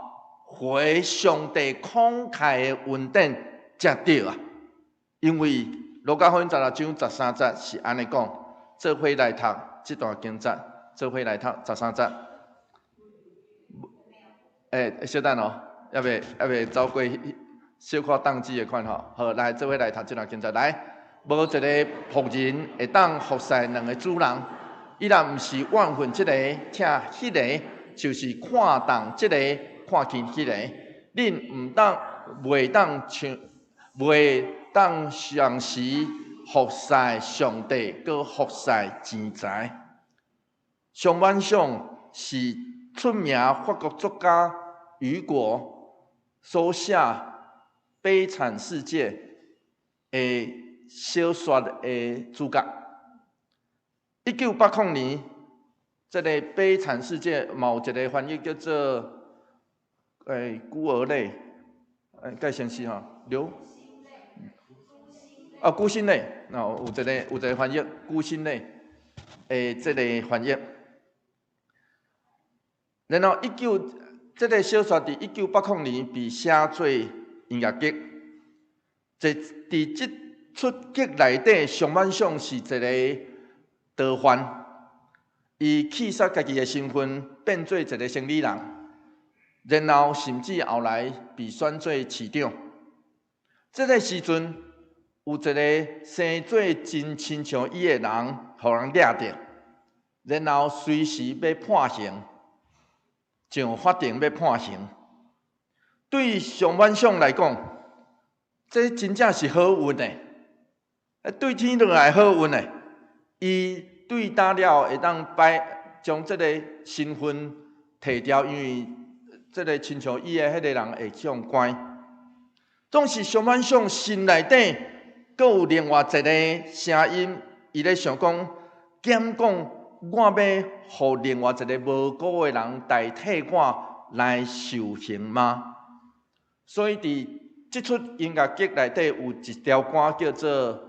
Speaker 3: 回上帝慷慨的恩典才對啊！因為路加福音16章13節是按呢講，做伙來讀這段經節，做伙來讀十三節。欸，小等哦，猶未走過小可當機的款吼。好，來做伙來讀這段經節。來，無一個僕人會當服侍兩个主人，伊若毋是怨恨這個，疼彼个，就是看重這個，看輕彼個。恁毋當，袂當像，袂當同時服侍上帝，閣服侍錢財。上晚上是出名法國作家雨果所寫《悲慘世界》的小說的主角。1980年，這个《悲慘世界》嘛有一个翻譯叫做《孤兒淚》，蓋先是吼，劉。啊，孤星淚，哦，有一個翻譯，孤星淚的這个翻譯。然後這个小說佇1980年被寫做音樂劇。在佇這齣劇內底，上晚上是一个逃犯，伊棄殺家己的身份，變做一个生理人，然後甚至後來被選做市長。這个時陣，有一个生做真親像伊的人，予人掠著，然後隨時欲判刑，上法庭欲判刑。對上晚上來講，這真正是好運的，對天落來好運的。伊對打了會當擺將這个身份提掉，因為這个親像伊的彼个人會向關。總是上晚上心內底，閣有另外一个聲音，伊咧想講，敢講我欲予另外一个無辜的人代替我來受刑嗎？所以佇這齣音樂劇內底有一條歌叫做《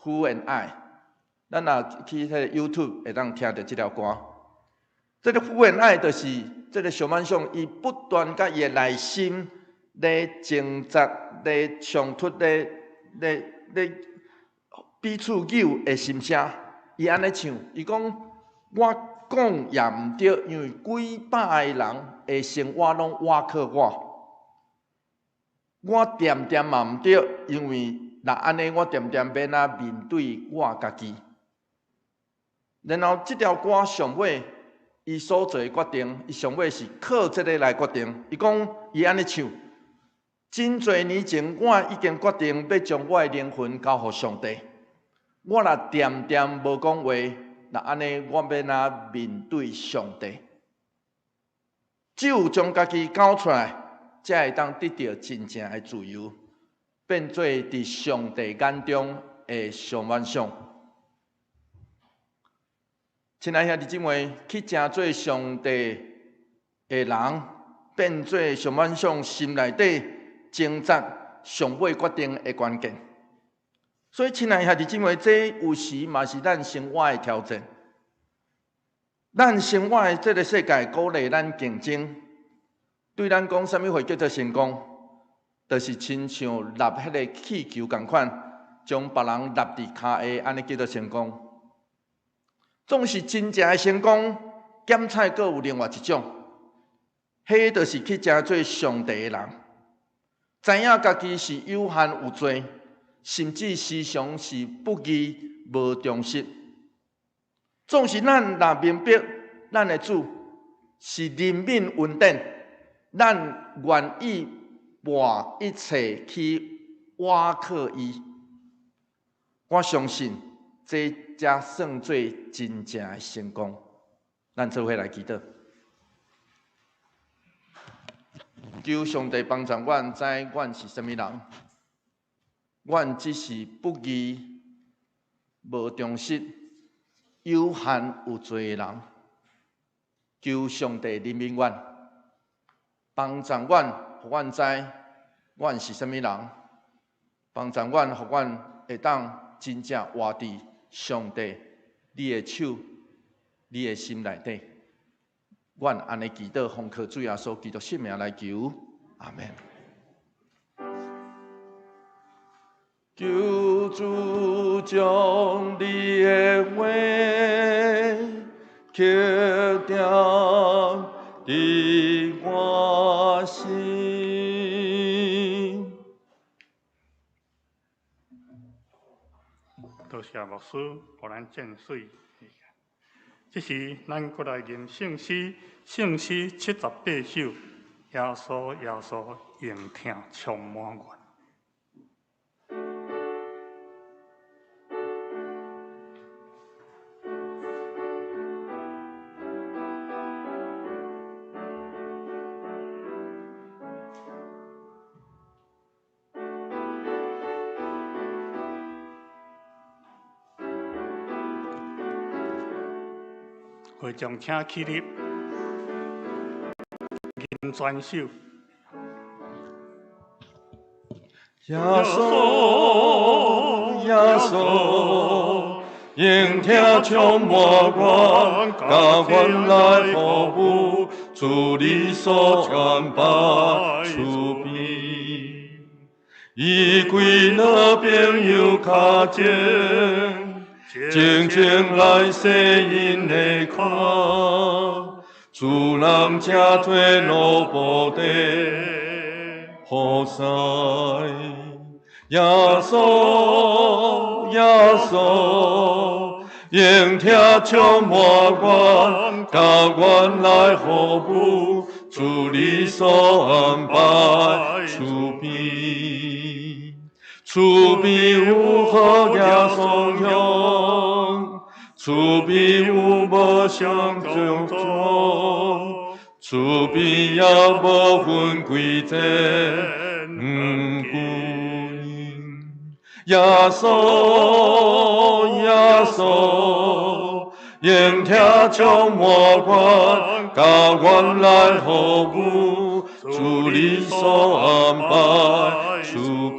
Speaker 3: Who Am I》，咱若去彼个 YouTube 會當聽著這條歌。這个《Who Am I》就是這个上晚上，伊不斷佮伊的內心咧掙扎、咧衝突、咧彼此扭的心聲。伊按呢唱，伊講我講也毋對，因為幾百个人的生活攏倚靠我。我恬恬嘛毋對，因為若按呢，我恬恬欲按怎面對我家己。然後這條歌上尾，伊所做的決定，伊上尾是靠這个來決定。伊講，伊按呢唱，真濟年前我已經決定欲將我的靈魂交予上帝。我若恬恬無講話，若按呢，我欲按怎面對上帝？只有將家己交出來，才會當得著真正的自由，變做佇上帝眼中的上晚上。親愛兄弟姊妹，去成做上帝的人，變做上晚上心內底掙扎上尾決定的關鍵。所以，親愛兄弟姊妹，這有時嘛是咱生活的挑戰。咱生活的這个世界鼓勵咱競爭，對咱講，啥物貨叫做成功？就是親像立彼个氣球仝款，將別人立佇跤下，按呢叫做成功。總是真正的成功，檢採閣有另外一種，彼就是去成做上帝的人，知影家己是有限有罪，甚至時常是不義無忠實。總是咱若明白，咱的主是憐憫恩典，咱願意跋一切去倚靠伊。我相信這才算做真正的成功。咱做伙來祈禱，求上帝幫助阮知阮是啥物人。阮只是不義、無忠實、有限有罪的人。求上帝憐憫阮，幫助阮，予阮知阮是啥物人，幫助阮，予阮會當真正活佇上帝你的手、你的心內底。阮按呢祈禱，奉靠主耶穌基督聖名來求，阿們。
Speaker 1: 求主將你的話刻釘佇我心。
Speaker 2: 多謝牧師，予咱薦水。這時，咱閣來吟聖詩，聖詩78首，耶穌耶穌，榮疼充滿願。會眾請起立，吟全首。
Speaker 1: 耶穌，耶穌，榮疼充滿阮，共阮來服務，主你所安排厝邊，伊跪落朋友跤前。靜靜來洗𪜶的跤，主人請提奴僕的雨傘。耶穌，耶穌，榮疼充滿阮，共阮來服務，主你所安排厝邊。厝邊有好耶穌香，厝邊有無上上座，厝邊也無分貴賤貴。耶穌，耶穌，榮疼充滿阮，共阮來服務，主你所安排厝邊。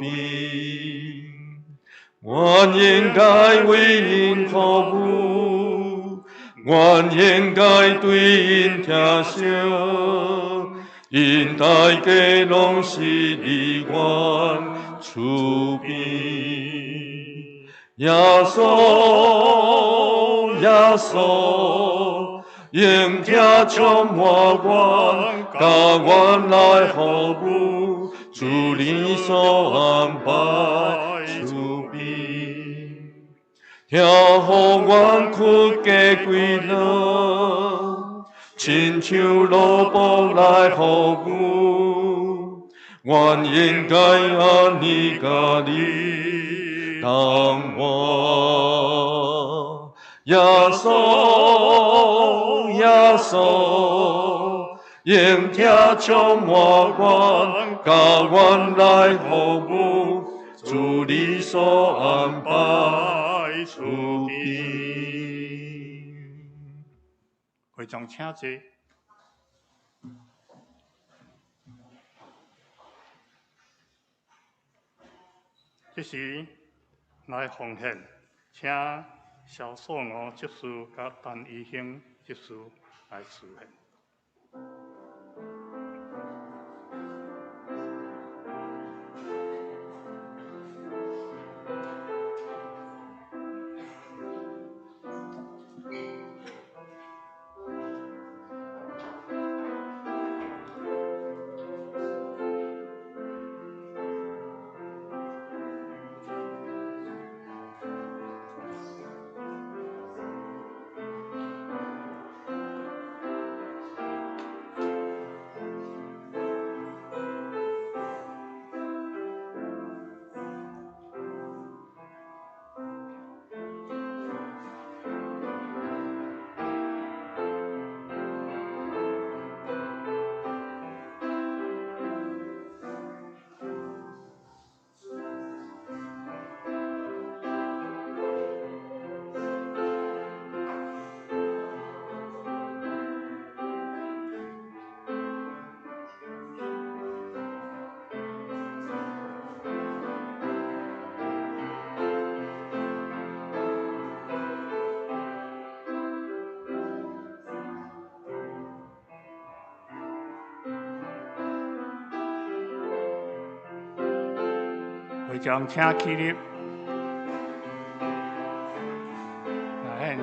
Speaker 1: 阮應該為𪜶服務，阮應該對𪜶疼惜，𪜶大家攏是佇阮厝邊。耶穌，耶穌，榮疼充滿阮，共阮來服務，主你所安排厝邊。疼予阮屈家跪落，親像奴僕來服務，阮應該按呢佮你同活。耶穌，耶穌，榮疼充滿阮，共阮來服務，主你所安排厝邊。
Speaker 2: 會眾請坐。這時來奉獻，請蕭素娥執事佮陳怡興執事來示獻。將請起立。來，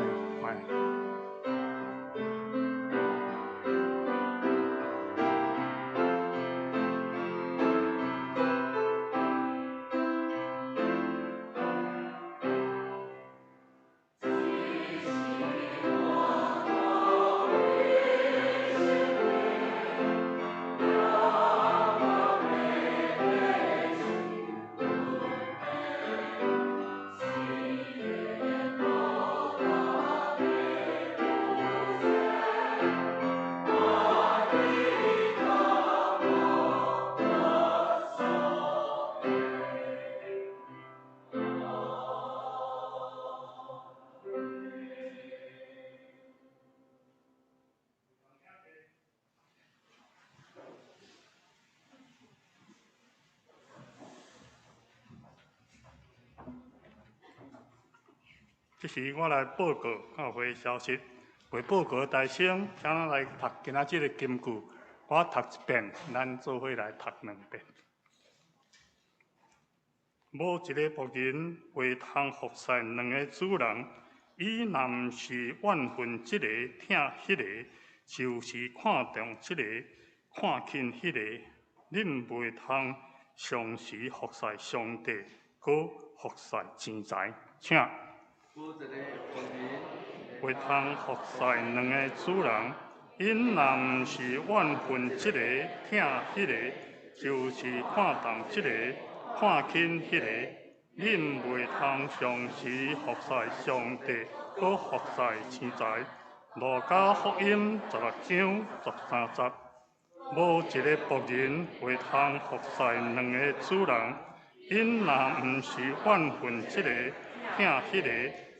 Speaker 2: 這時我來報告教會消息。為報告大聲，請咱來讀今仔日的金句。我讀一遍，咱做伙來讀兩遍。無一个僕人會通服侍兩个主人，伊若毋是怨恨這个，疼彼个，就是看重這个，看輕彼个。恁袂通同時服侍上帝，閣服侍錢財。請。袂通服侍兩个主人，𪜶若毋是怨恨這个，疼彼个，就是看重這个，看輕彼个。恁袂通同時服侍上帝，閣服侍錢財。路加福音16章13節。無一个僕人會通服侍兩个主人，𪜶若毋是怨恨這個，疼彼个，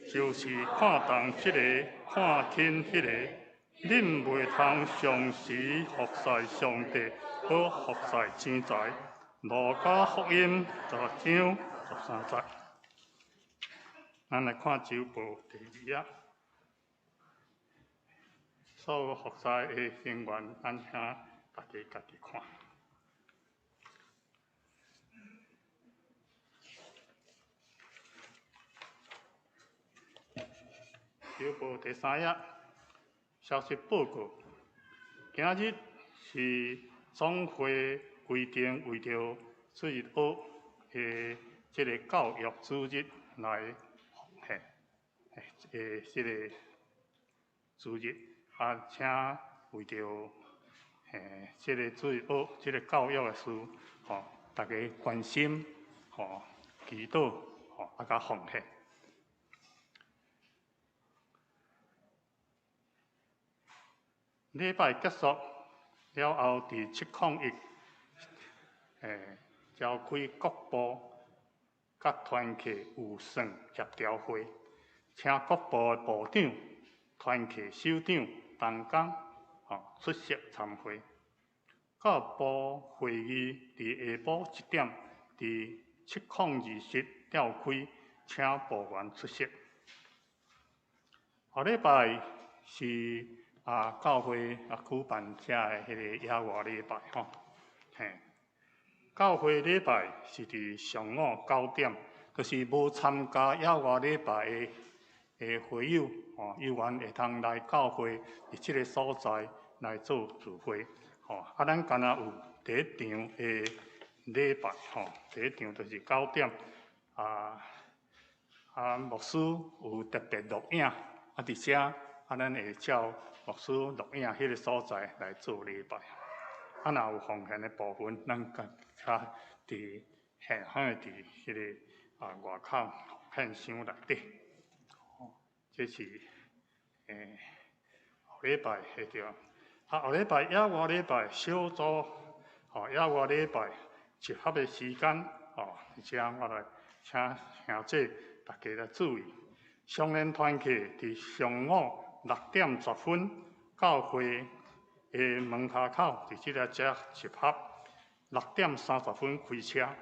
Speaker 2: 就是看重這个，看輕彼个。恁袂通同時服侍上帝，閣服侍錢財。路加福音16章13節。咱來看周報第二頁，所有服侍的人員，咱請大家家己看。周報第三頁，消息報告。今日是總會規定為著主日學的這个教育主日來奉獻，這个主日啊，請為著這个主日學這个教育的事，吼，大家關心，吼，祈禱，吼，啊，佮奉獻。禮拜結束了後，佇701，召開各部佮團契預算協調會，請各部的部長、團契首長、同工，吼出席參會。各部會議佇下晡1點，佇702室召開，請部員出席。後禮拜是教會舉辦遮的彼个野外禮拜吼，嘿，教會禮拜是佇上午9點，就是無參加野外禮拜的會友吼，有緣會通來教會佇這个所在來做聚會吼。啊，咱敢若有第一場的禮拜吼，第一場就是9點，牧師有特別錄影，啊，佇遮啊，咱會照牧師錄影彼个所在來做禮拜。啊，若有奉獻的部分，咱較佇現場佇彼个外口奉獻箱內底。這是後禮拜的對。啊，後禮拜野外禮拜小組，吼，野外禮拜集合的時間，吼，這我來請兄姐大家來注意。上連團契佇上午6點10分，教會的門跤口佇這个遮集合。6點30分開車。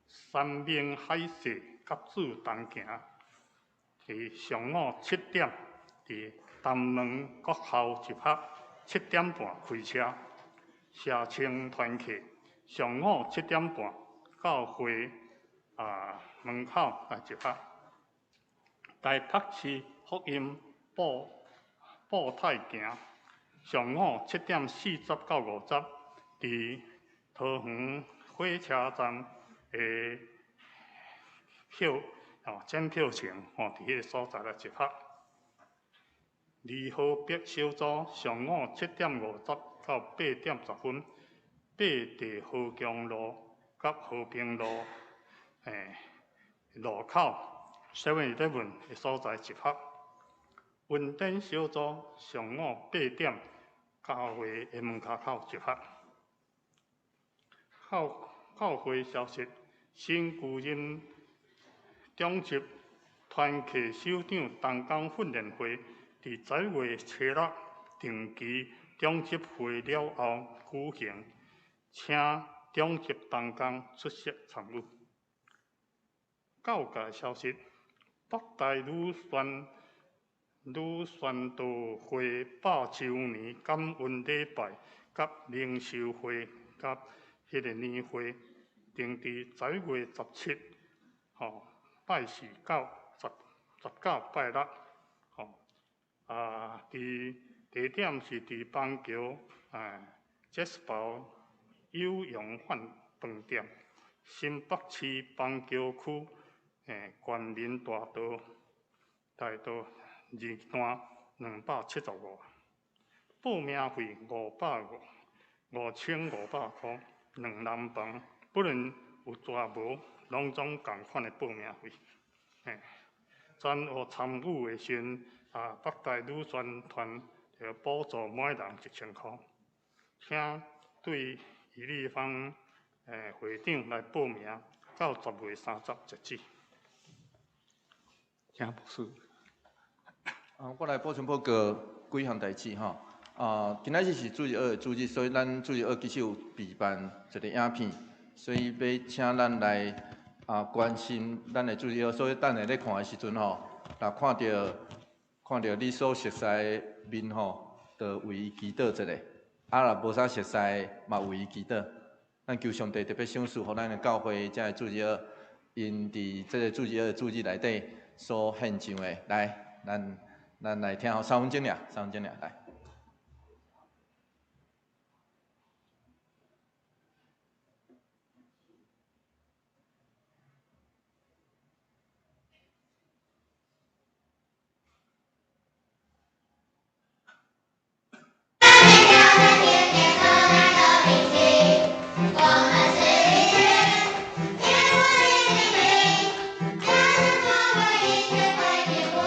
Speaker 2: 三明海誓甲主同行，佇上午7點佇東門國校集合，7點半開車。社青團契上午7點半，教會門口來集合。台北市福音布袋行，上午7點40到50，佇桃園火車站的票檢票前吼，佇彼个所在來集合。二號北小組上午7點50到8點10分，八地和強路佮和平路路口 Seven Eleven 的所在集合。雲頂小組上午8點，教會的門跤口集合。教會消息，新舊任長執團契首長同工訓練會，佇11月初六定期長執會了後舉行，請長執同工出席參與。教界消息，北台女宣道會100週年感恩禮拜佮靈修會佮彼个年會，定佇11月17，拜四到19拜六，佇地點是佇板橋，杰斯堡有氧飯店，新北市板橋區，全民大道，大道二段275，報名費5500塊，兩人房，不論有蛇無，攏總仝款的報名費。全額參與的時陣，北台女宣團就補助每人1000塊。請對伊麗芳會長來報名，到10月30截止。請牧師。
Speaker 3: 我來補充報告幾項代誌吼。今仔日是主日學的主日，所以咱主日學其實有備辦一個影片，所以欲請咱來關心咱的主日學。所以等下咧看的時陣吼，若看著你所熟悉的面吼，就為伊祈禱一下。若無啥熟似的，嘛為伊祈禱。咱求上帝特別賞賜，予咱的教會這个主日學，𪜶佇這个主日學的主日內底所獻上的，來，咱來聽3分鐘爾，3分鐘爾，來。
Speaker 4: 天國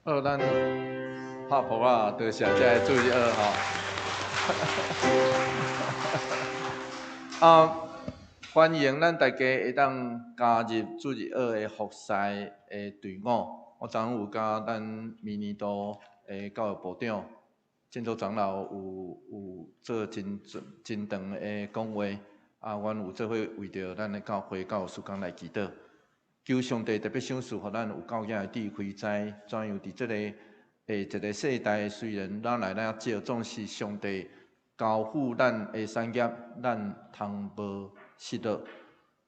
Speaker 3: 好，咱拍噗仔，多謝這个主日學吼。啊，歡迎咱大家會當加入主日學的服侍的隊伍。我昨昏有佮咱明年度的教育部長、建州長老有做真真長的講話。啊，阮有做伙為著咱的教會教育事工來祈禱。求上帝特別賞賜，予咱有夠額的智慧，知怎樣佇這個一個世代，雖然咱來咱少，總是上帝交付咱的產業，咱通無失落。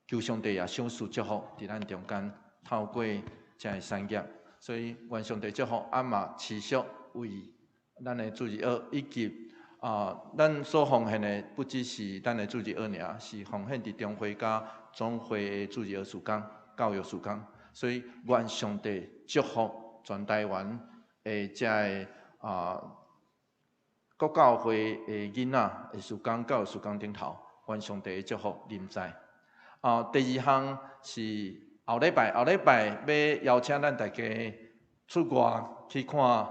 Speaker 3: 求上帝也賞賜祝福佇咱中間，透過這个產業，所以願上帝祝福，啊嘛持續為咱的主日學以及啊，咱所奉獻的不只是咱的主日學爾，是奉獻佇中會佮總會的主日學事工。教育事工，所以願上帝祝福全台灣的這个啊各教會的囡仔的事工，教育事工頂頭，願上帝的祝福臨在。啊，第二項是後禮拜，後禮拜欲邀請咱大家出外去看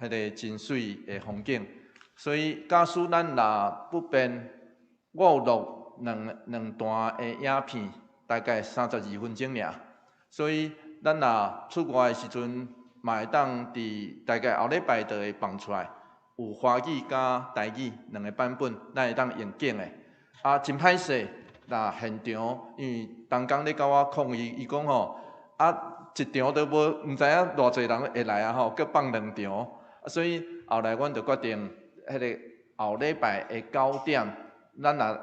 Speaker 3: 彼个真媠的風景。所以，假使咱若不便，我有錄兩段的影片。大概32分鐘爾，所以咱若出外的時陣，嘛會當佇大概後禮拜就會放出來，有華語佮台語兩个版本，咱會當用揀的。啊，真歹勢，若現場，因為同工咧佮我抗議，伊講吼，啊一場都無，毋知影偌濟人會來啊吼，閣放兩場，所以後來阮就決定，彼个後禮拜的9點，咱若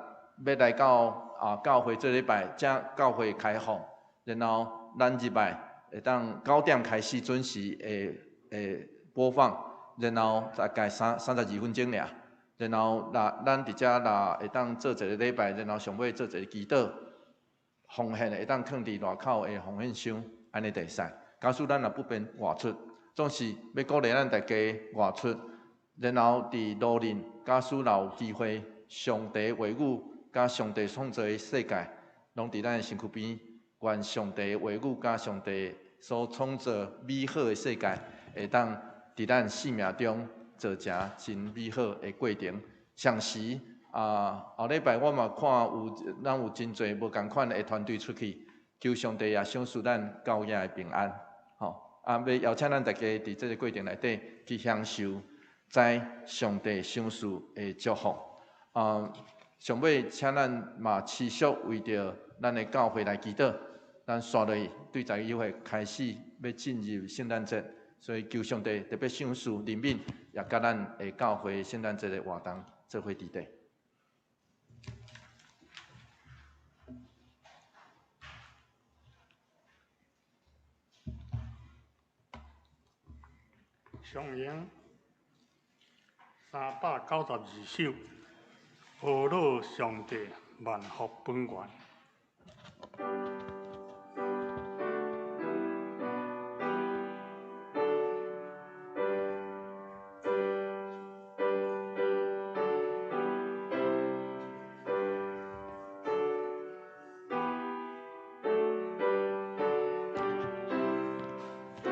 Speaker 3: 欲來到。啊，教會這禮拜才教會開放，然後咱入來會當9點開始準時會播放，然後大概32分鐘爾，然後若咱佇遮若會當做一个禮拜，然後上尾做一个祈禱，奉獻會當囥佇外口的奉獻箱，按呢就會使。假使咱若不便外出，總是欲鼓勵咱大家外出，然後佇路面，假使若有機會，上帝話語。佮上帝創造的世界，攏佇咱的身軀邊。願上帝話語佮上帝所創造美好的世界，會當佇咱生命中造成真美好的過程。同時啊，後禮拜我嘛看有咱有真濟無仝款的團隊出去，求上帝也賞賜咱夠額的平安。吼，啊，欲邀請咱大家佇這个過程內底去享受在上帝賞賜的祝福。啊。上尾，請咱嘛持續為著咱的教會來祈禱。咱紲落去對11月開始欲進入聖誕節，所以求上帝特別賞賜憐憫，也佮咱的教會聖誕節的活動做伙佇底。
Speaker 2: 上詠392首。呵咾上帝萬福本源。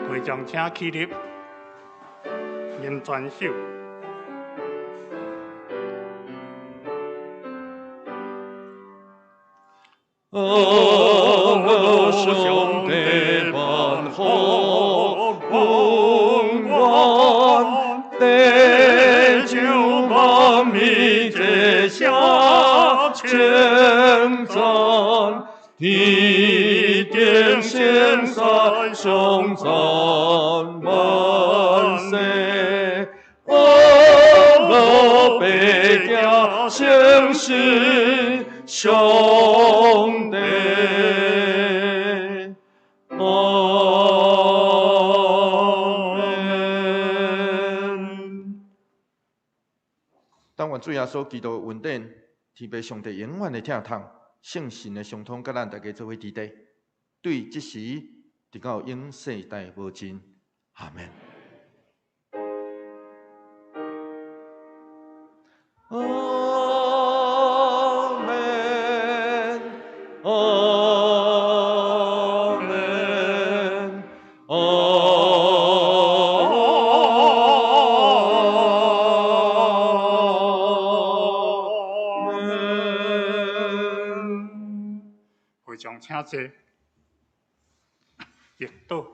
Speaker 2: 會眾請起立，念全首。
Speaker 1: 呵咾上帝萬福本源，地上萬民齊聲稱讚，天頂聖使頌讚萬世，呵咾百行誠實上帝。阿們。
Speaker 3: 但願主耶穌基督的恩典，天父上帝永遠的疼痛，聖神的相通，佮咱大家做伙佇底，對這時直到永世代無盡。阿們。
Speaker 1: 阿們，阿們，阿們。
Speaker 2: 坐。祈禱。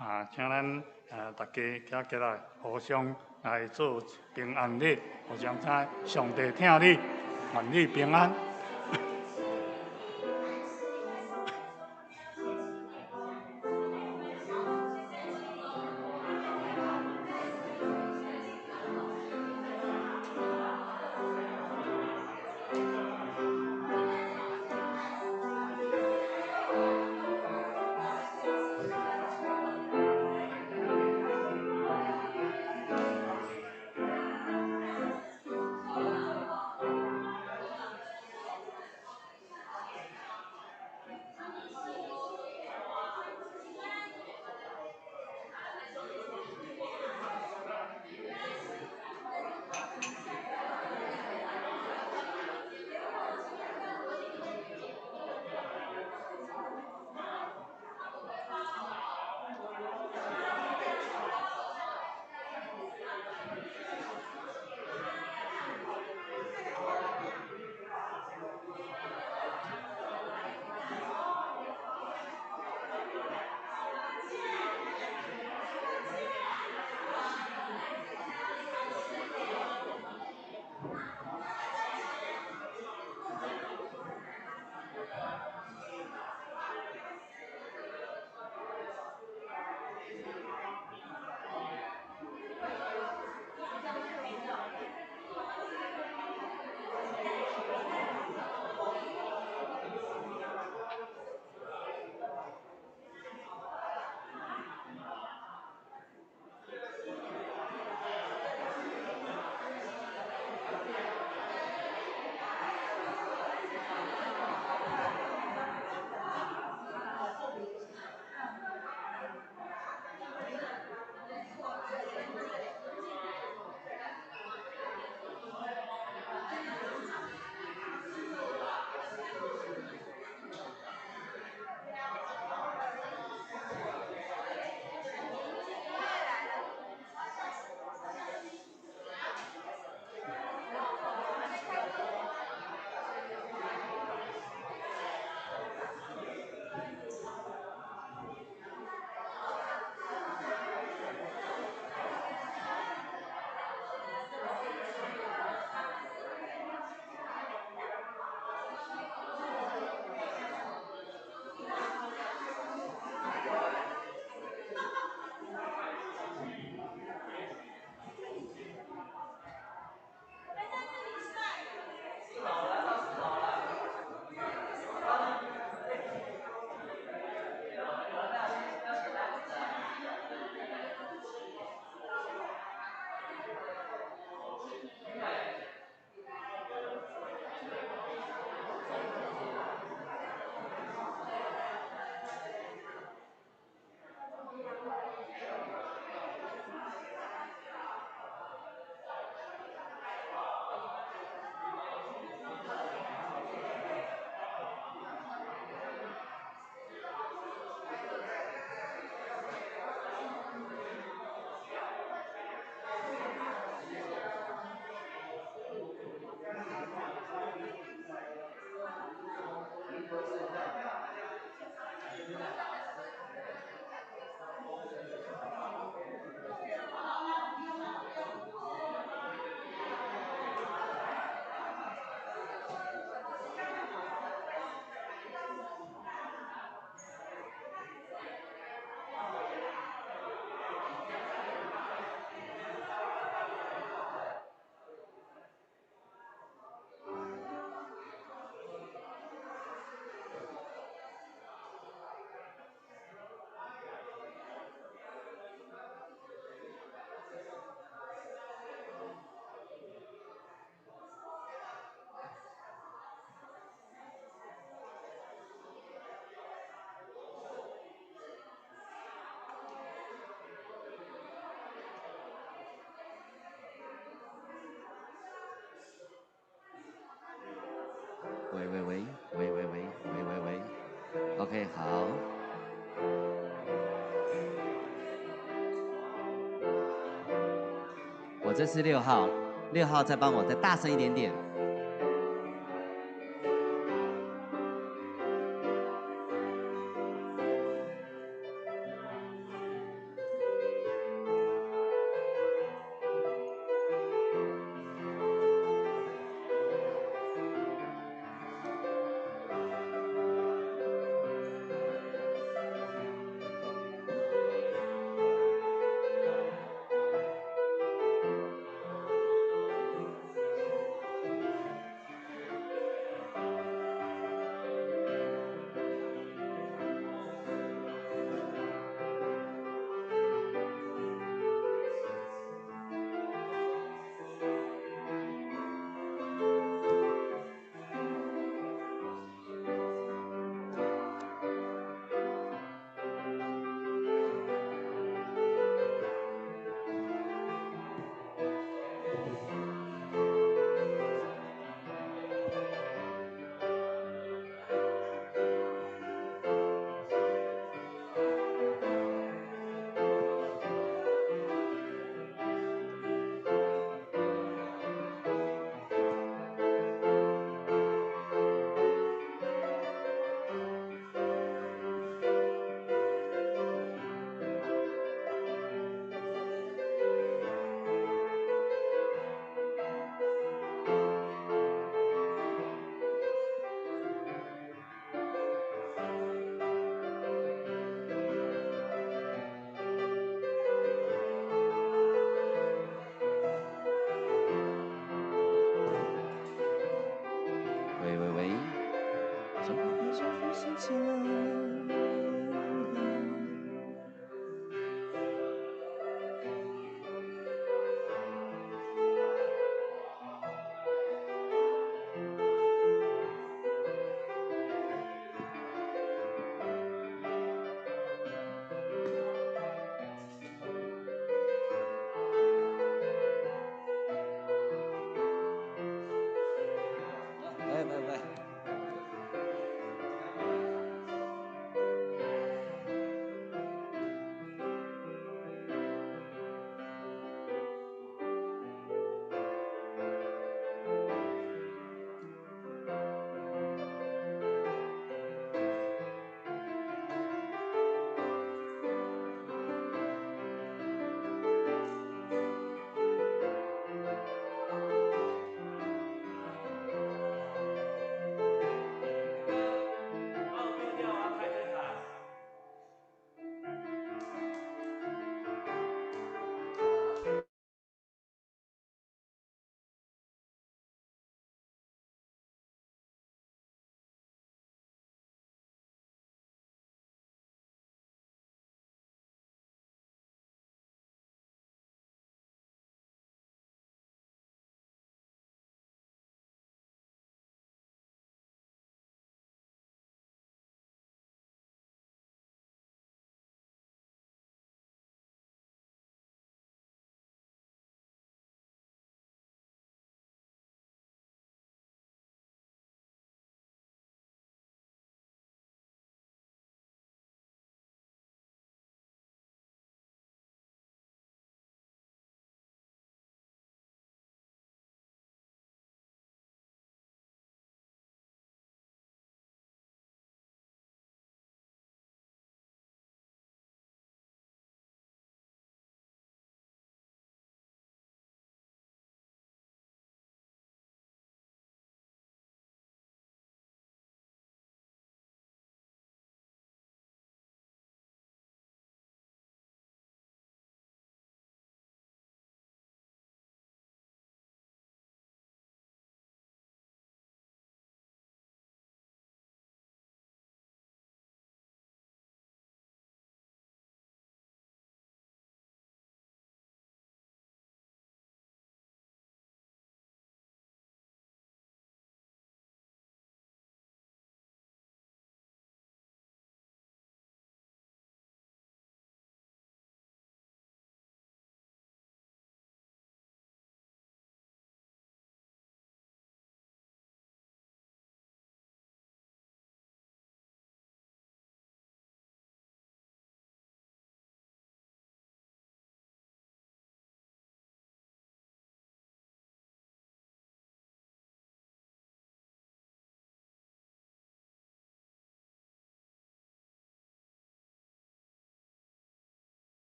Speaker 2: 啊，請咱大家徛起來，互相來做平安禮，互相知上帝疼你，願你平安。
Speaker 4: 喂喂喂喂喂喂喂喂喂，OK，好。我這是6號，6號再幫我再大聲一點點。